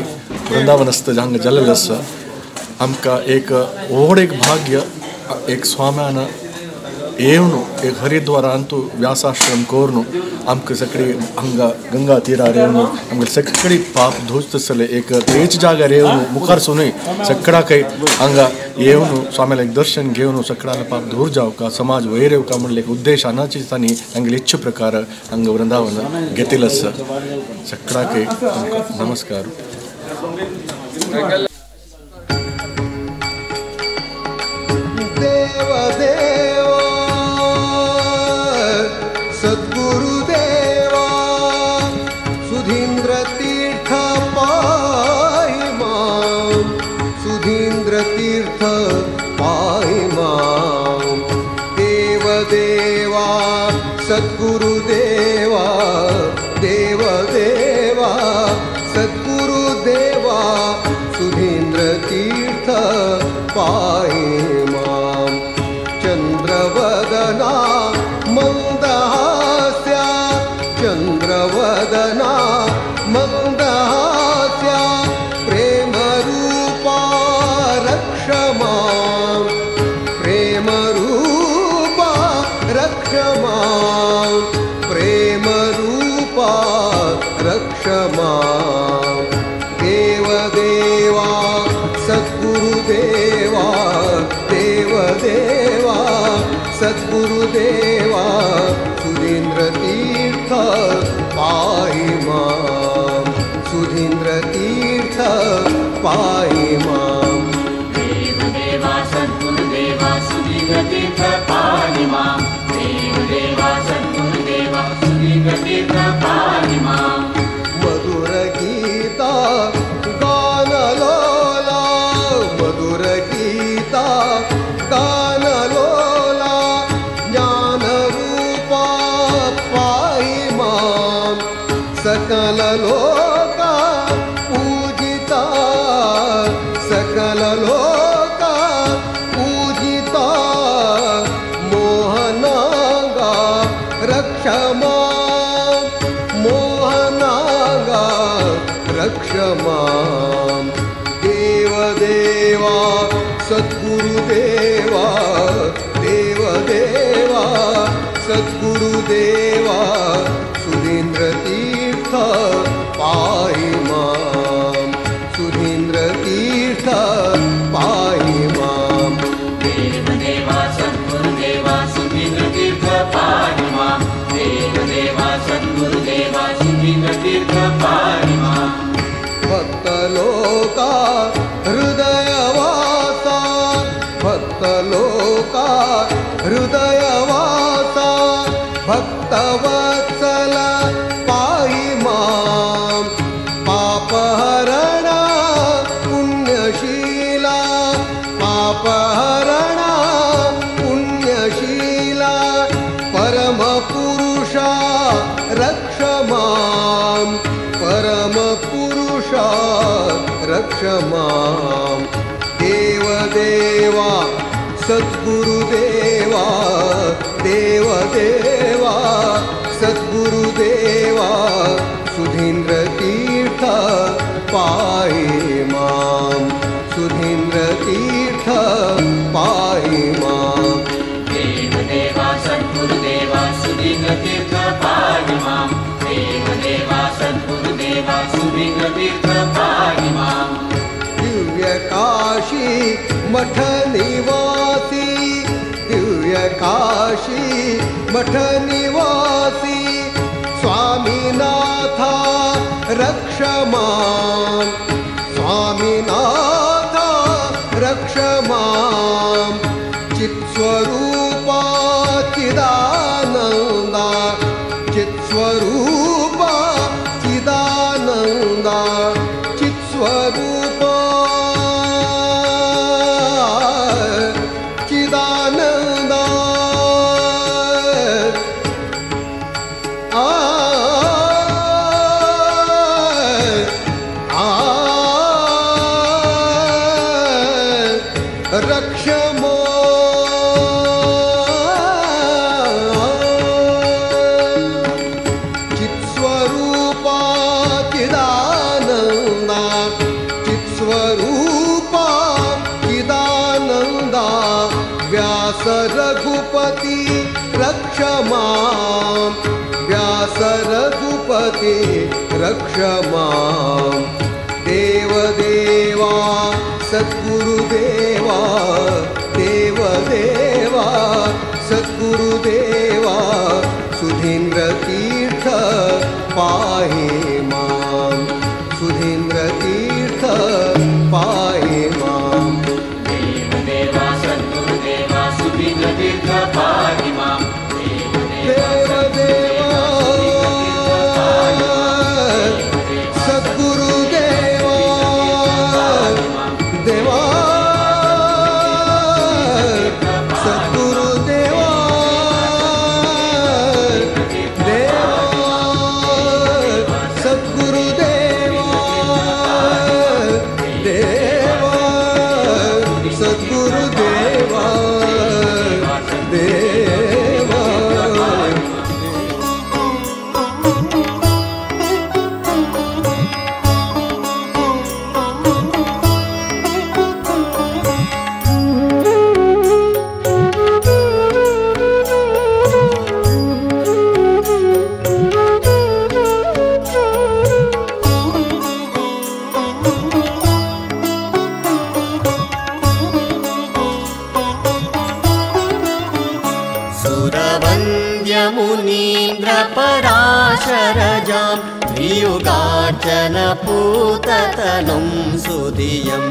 वृंदावनस्थ हांगा जाल्लें आसा. आमकां एक व्हड एक भाग्य एक स्वाम्यान येवन एक हरिद्वारांत व्यासाश्रम करून आमकां सगळी हांगा गंगा तिरार येवन आमगे सगळी पाप धुवच आसले एक तेच जाग्यार येवन मुखार सुनूय सगळ्याकय हांगा येवन स्वाम्याले एक दर्शन घेवन सगळ्याले पाप दूर जावका समाज वयर येवका म्हणले एक उद्देश आनाची तांणी हांगेले इच्छे प्रकार हांगा वृंदावन घेतिल्लें आसा. सगळ्याकय आमकां नमस्कार. सद्गुरु सद्गुरुदेवा सुधीन्द्र तीर्थ पाहि मां। चन्द्रवदना मन्दहास्या चन्द्रवदना मन्दहास्या प्रेमरूपा रक्ष मां प्रेमरूपा रक्ष मां प्रेमरूपा रक्ष मां। देवदेवा सद्गुरुदेवा देवदेवा सद्गुरुदेवा सुधीन्द्र तीर्थ पाहि मां सुधीन्द्र तीर्थ पाहि मां। देवदेवा सद्गुरुदेवा सुधीन्द्र तीर्थ पाहि मां। देवदेवा सद्गुरुदेवा सुधीन्द्र तीर्थ पाहि मां। मधुर गीता गानलोला मधुर गीता गानलोला ज्ञानरूपा पाहि मां। सकल लोका पूजिता सकल लोका पूजिता मोहनांगा रक्ष मां मोहनांगा रक्ष मां। देवदेवा सद्गुरुदेवा देवदेवा सद्गुरुदेवा सुधीन्द्र तीर्थ पाहि मां सुधीन्द्र तीर्थ पाहि मां। देवदेवा सद्गुरुदेवा सुधीन्द्र तीर्थ पाहि मां। देवदेवा सद्गुरुदेवा सुधीन्द्र तीर्थ पाहि मां। भक्तलोका हृदयवासा भक्तलोका हृदयवासा भक्तवत्सल पाहि मां। पापहरणा पुण्यशीला पापहरणा पुण्यशीला परमपुरुषा रक्ष मां परमपुरुषा रक्ष मां। देवदेवा सद्गुरुदेवा देवदेवा सद्गुरुदेवा सुधीन्द्र तीर्थ पाहि मां सुधीन्द्र तीर्थ पाहि मां। देवदेवा सद्गुरुदेवा सुधीन्द्र तीर्थ पाहि मां। देवदेवा सद्गुरुदेवा सुधीन्द्र तीर्थ पाहि मां। दिव्यकाशी मठ निवासी दिव्यकाशी मठ निवासी स्वामीनाथा रक्ष मां स्वामीनाथा रक्ष मां। चित्स्वरूपा चिदानंदा चित्स्वरूपा चिदानंदा चित्स्वरूपा चिदानंदा आ आ रक्ष मां। चित्स्वरूपा चिदानंदा चित्स्वरूपा चिदानंदा व्यास रघुपति रक्ष मां व्यास रघुपति रक्ष मां। देवदेवा सद्गुरुदेवा देवदेवा सद्गुरुदेवा सुधीन्द्र तीर्थ पाहि मां सुधीन्द्र तीर्थ पाहि मां। देवदेवा सद्गुरुदेवा सुधीन्द्र तीर्थ पाहि मां। देवदेवा सद्गुरुदेवा देवा सद्गुरुदेवा देवा सद्गुरु त्रियुगार्चनपूततनुं सुधियं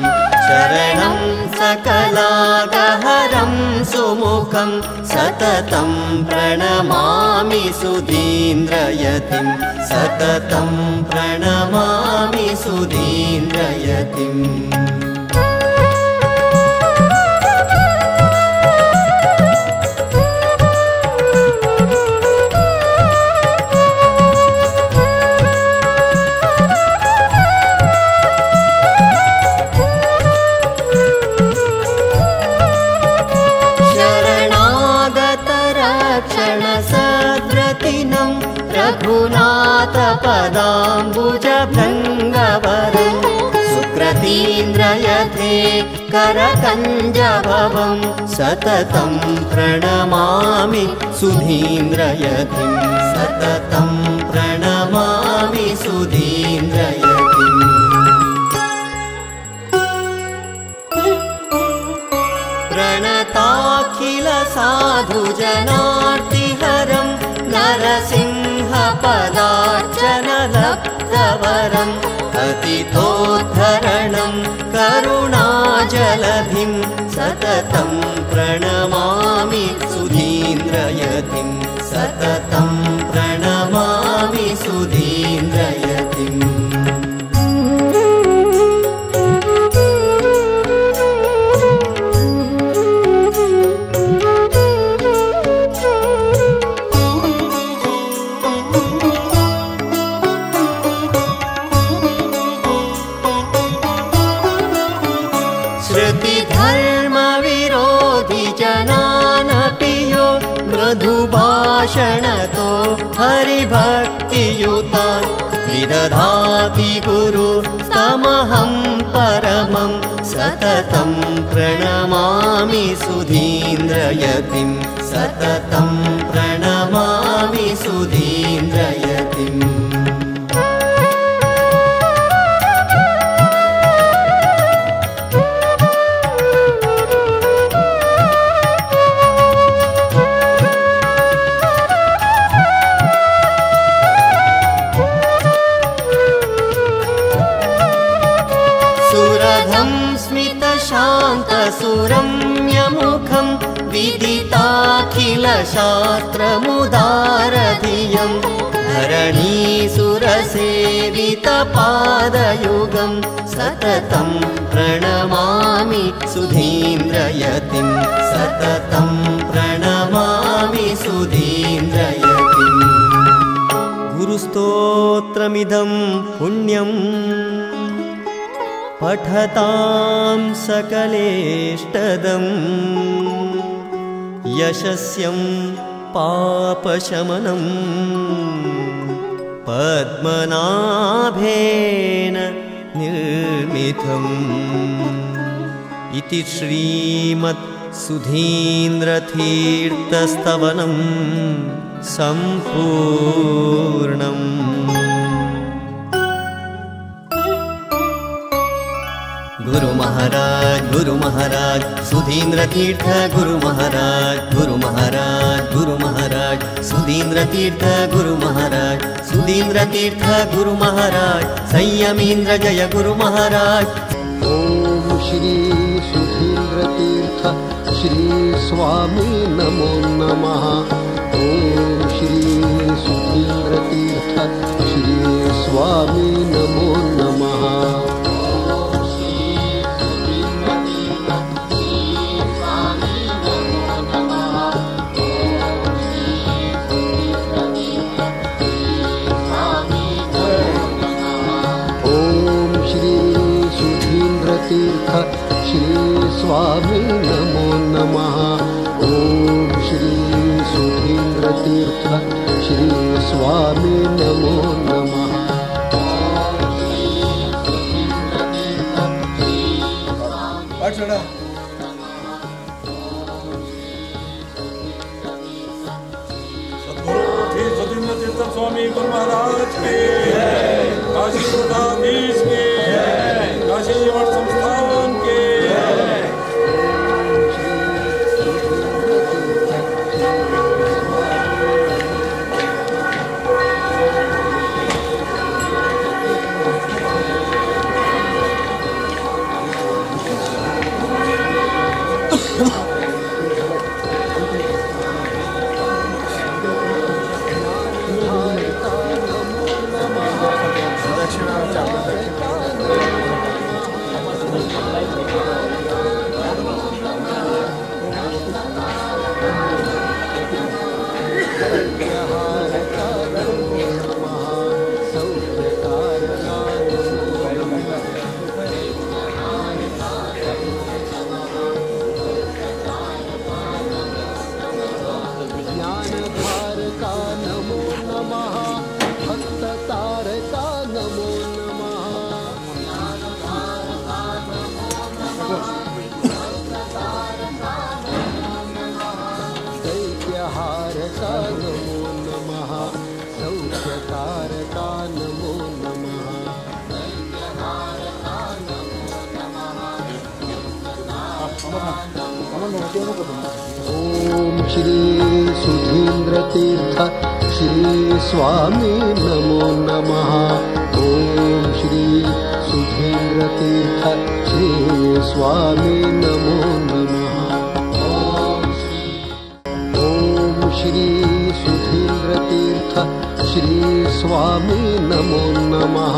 शरणं सकलागहरं सुमुखं सततं प्रणमामि सुधीन्द्रयतिं सततं प्रणमामि सुधीन्द्रयतिम्। रघुनाथपदाम्बुजभृङ्गवरं सुकृतीन्द्रयते करकञ्जभवं सततं प्रणमामि सुधीन्द्रयतिं सततं प्रणमामि सुधीन्द्रयतिम्। प्रणताखिल साधुजनार्तिहरं नरसिंहपदार्चनलब्धवरं अतिथोद्धरणं करुणाजलधिं सततं प्रणमामि सुधीन्द्रयतिं सततं प्रणमामि सुधीन्द्रयतिम्। मधुभाषणतो हरिभक्तियुतान् विदधाति गुरु तमहं परमं सततं प्रणमामि सुधीन्द्रयतिं सततं प्रणमामि सुधीन्द्रयतिम्। शान्तसुरम्यमुखं विदिताखिलशास्त्रमुदारधियं धरणीसुरसेवितपादयुगं सततं प्रणमामि सुधीन्द्रयतिं सततं प्रणमामि सुधीन्द्रयतिम्। गुरुस्तोत्रमिदं पुण्यं पठतां सकलेष्टदं यशस्यं पापशमनं पद्मनाभेन निर्मितम्। इति श्रीमत्सुधीन्द्रतीर्थस्तवनं सम्पूर्णम्। गुरु महाराज सुधीन्द्र तीर्थ गुरु महाराज गुरु महाराज गुरु महाराज सुधीन्द्र तीर्थ गुरु महाराज सुधीन्द्र तीर्थ गुरु महाराज संयमीन्द्र जय गुरु महाराज। ओम श्री सुधीन्द्र तीर्थ श्री स्वामी नमो नमः। ओम श्री सुधीन्द्र तीर्थ श्री स्वामी नमो नमः। तीर्थ श्री स्वामी नमो नमः। ओम श्री सुधीन्द्र तीर्थ श्री स्वामी नमो नमः। सद्गुरु श्री सुधीन्द्र तीर्थ स्वामी गुरु महाराज की जय, काशी मठाधीश की जय, काशी मठ संस्थान के जय। प्रदक्षिणा चार ओम श्री सुधीन्द्र तीर्थ श्री स्वामी नमो नमः। ओम श्री सुधीन्द्र तीर्थ श्री स्वामी नमो नमः। ओम श्री सुधीन्द्र तीर्थ श्री स्वामी नमो नमः।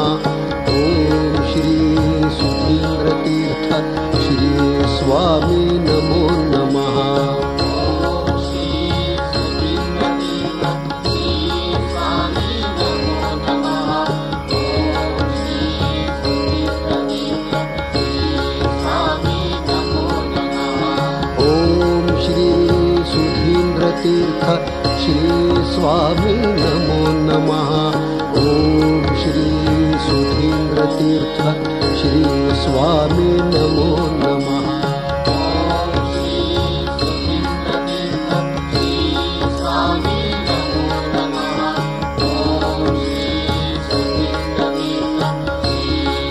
ओम श्री सुधीन्द्र तीर्थ श्री स्वामी नमो नमः। ओम श्री सुधीन्द्र तीर्थ श्री स्वामी नमो नमः। ओम श्री सुधीन्द्र तीर्थ श्री स्वामी नमो नमः। ओम श्री सुधीन्द्र तीर्थ श्री स्वामी नमो नमः। ओम श्री सुधीन्द्र तीर्थ श्री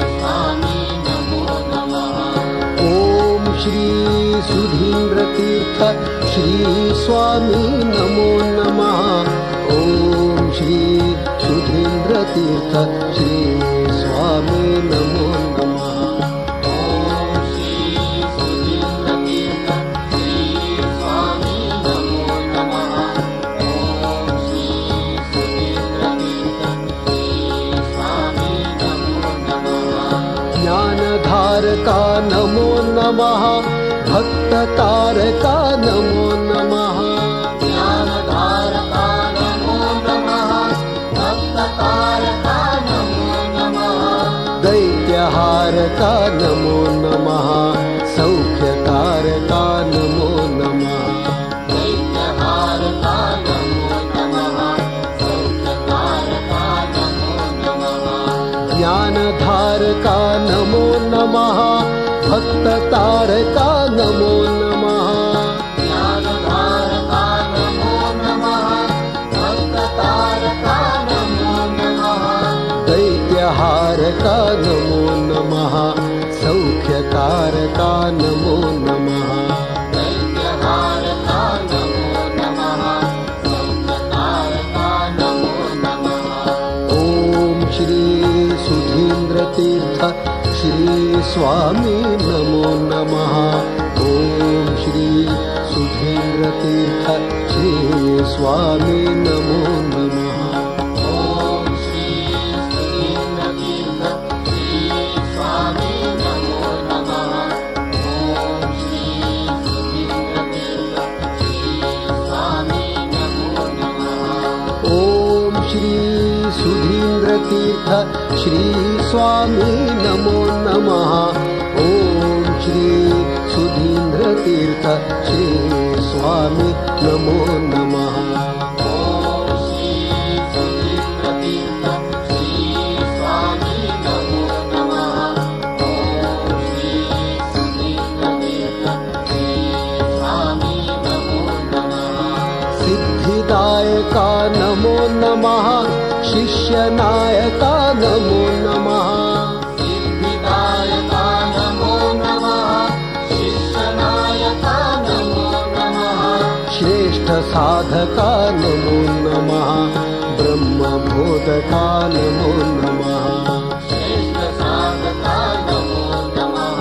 स्वामी नमो नमः। ओम श्री सुधीन्द्र तीर्थ श्री स्वामी नमो नमः। ओम श्री सुधीन्द्र तीर्थ श्री स्वामी नमो नमः। ज्ञानधारका नमो नमः। भक्ततारका नमो नमः। ज्ञानधारका नमो नमः। भक्ततारका नमो नमः। दैत्यहारका नमो नमः। सौख्यकारका नमो नमः। दैत्यहारका नमो नमः। सौख्यकारका नमो नमः। ज्ञानधारका नमो नमः। भक्ततारका नमो नमः। ज्ञानधारका नमो नमः। भक्ततारका नमो नमः। दैत्यहारका नमो नमः। सौख्यकारका नमो नमः। दैत्यहारका नमो नमः। सौख्यकारका नमो नमः। ओम श्री सुधीन्द्र तीर्थ श्री स्वामी नमो नमः। ओम श्री सुधीन्द्र तीर्थ श्री स्वामी नमो नमः। ओम श्री सुधीन्द्र तीर्थ श्री स्वामी नमो नमः। ओम श्री सुधीन्द्र तीर्थ श्री स्वामी नमो नमः। ओम श्री सुधीन्द्र तीर्थ श्री स्वामी नमो नमः। ओम श्री सुधीन्द्र तीर्थ श्री स्वामी नमो नमः। ओम श्री सुधीन्द्र तीर्थ श्री स्वामी नमो नमः। ओम श्री सुधीन्द्र तीर्थ श्री स्वामी नमो नमः। सिद्धिदायका नमो नमः। शिष्यनायका नमो नमः। सिद्धिदायका नमो नमः। शिष्यनायका नमो नमः। श्रेष्ठ साधका नमो नमः। ब्रह्मबोधका नमो नमः। श्रेष्ठ साधका नमो नमः।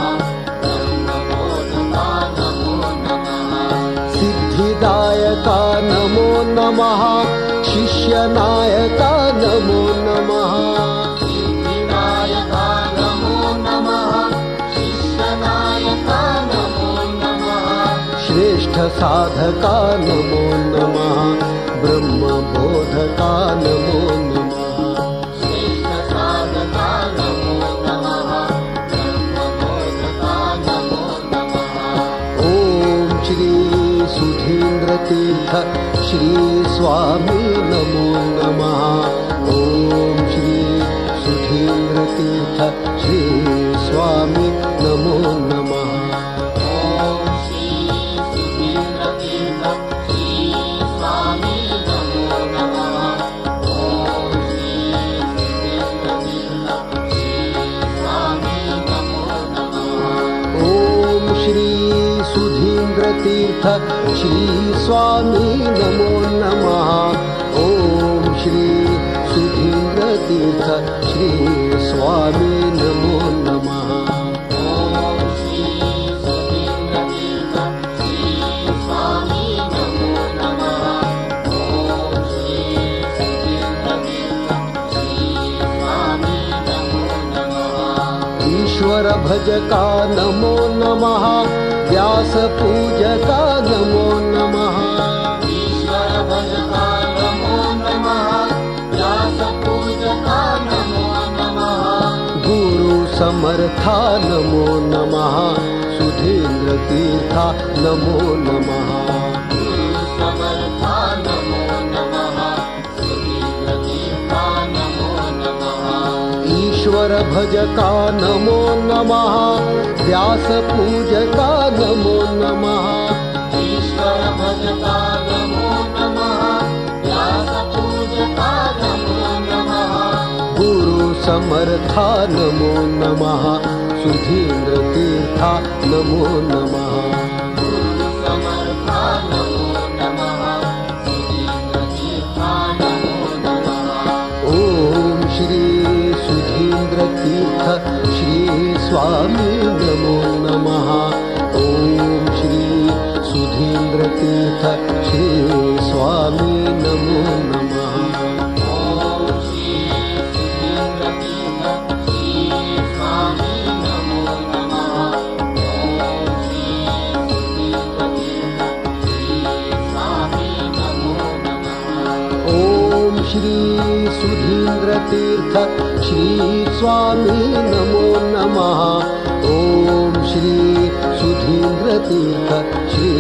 ब्रह्मबोधका नमो नमः। सिद्धिदायका नमो नमः। शिष्यनायका नमो नमः। सिद्धिदायका साधका नमो नमः ब्रह्मबोधका नमो नमः। श्रेष्ठ साधका नमो नमः ब्रह्मबोधका नमो नमः। ॐ श्री सुधीन्द्र तीर्थ श्री स्वामी नमो नमः। ॐ श्री सुधीन्द्र तीर्थ श्री स्वामी नमो नमः। ॐ श्री सुधीन्द्र तीर्थ श्री स्वामी नमो नमः। ॐ श्री सुधीन्द्र तीर्थ श्री स्वामी नमो नमः। ॐ श्री सुधीन्द्र तीर्थ श्री स्वामी नमो नमः। ॐ श्री सुधीन्द्र तीर्थ श्री स्वामी नमो नमः। ॐ श्री सुधीन्द्र तीर्थ श्री स्वामी नमो नमः। ॐ श्री सुधीन्द्र तीर्थ श्री स्वामी नमो नमः। ईश्वर भजका नमो नमः व्यास पूजका नमो नमः। ईश्वर भजका नमो नमः व्यास पूजका नमो नमः। गुरु समर्था नमो नमः सुधीन्द्र तीर्था नमो नमः। गुरु समर्था नमो नमः सुधीन्द्र तीर्था नमो नमः। ईश्वर भजका नमो नमः व्यास पूजका नमो नमः। ईश्वर भजका नमो नमः व्यास पूजका नमो नमः। गुरु समर्था नमो नमः सुधीन्द्र तीर्था नमो नमः। गुरु समर्था नमो नमः सुधीन्द्र तीर्था नमो नमः। ॐ श्री सुधीन्द्र तीर्थ श्री स्वामी नमो नमः। ॐ श्री सुधीन्द्र तीर्थ श्री स्वामी नमो नमः। ॐ श्री सुधीन्द्र तीर्थ श्री स्वामी नमो नमः। ॐ श्री सुधीन्द्र तीर्थ श्री स्वामी नमो नमः। ॐ श्री सुधीन्द्र तीर्थ श्री स्वामी नमो नमः। ॐ श्री सुधीन्द्र तीर्थ श्री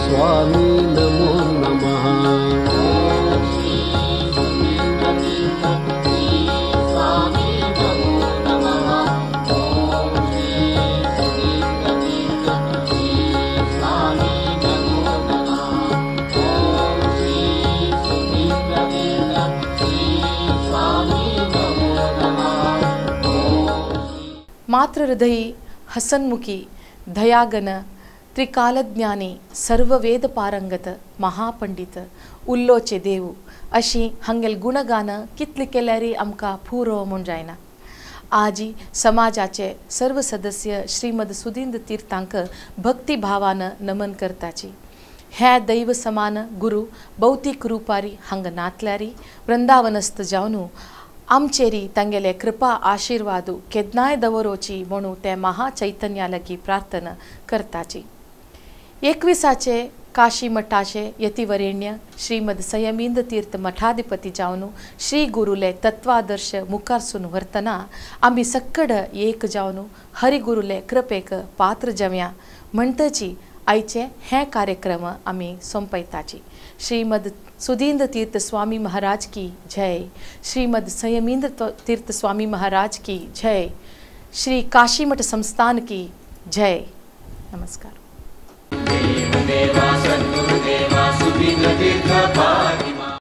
स्वामी नमो नमः। ॐ श्री सुधीन्द्र तीर्थ श्री स्वामी नमो नमः। ॐ श्री सुधीन्द्र तीर्थ श्री स्वामी नमो नमः। ॐ श्री सुधीन्द्र तीर्थ श्री स्वामी नमो नमः। मातृहृदयी हसन्मुखी दयागन त्रिकालज्ञानी सर्ववेदपारंगत महापंडित उल्लोचे देव अशी हांगेल गुणगान कितले केल्यारी आमकां पुरो म्हूण जायना. आजी समाजाचे सर्व सदस्य श्रीमद सुधीन्द्र तीर्थांक भक्तिभावान नमन करताची. ह्या दैव समान गुरु भौतीक रुपारी हांगा नातल्यारी वृंदावनस्थ जावन आमचेरी तांगेले कृपा आशिर्वादू केन्नाय दवरोची म्हणून ते महाचैतन्या लागीं प्रार्थना करताची. 21 काशी मठाचे यतिवरेण्य श्रीमद संयमींद्र तीर्थ मठाधिपती जावन श्री गुरुले तत्वादर्श मुखारसून व्हरतना आमी सक्कड एक जावन हरिगुरुले कृपेक पात्र जावया म्हणटची आयचे हे कार्यक्रम आमी सोंपयताची. श्रीमद सुधीन्द्र तीर्थ स्वामी महाराज की जय. श्रीमद संयमींद्र तीर्थ स्वामी महाराज की जय. श्री काशीमठ संस्थान की जय. नमस्कार. देवा सद्गुरु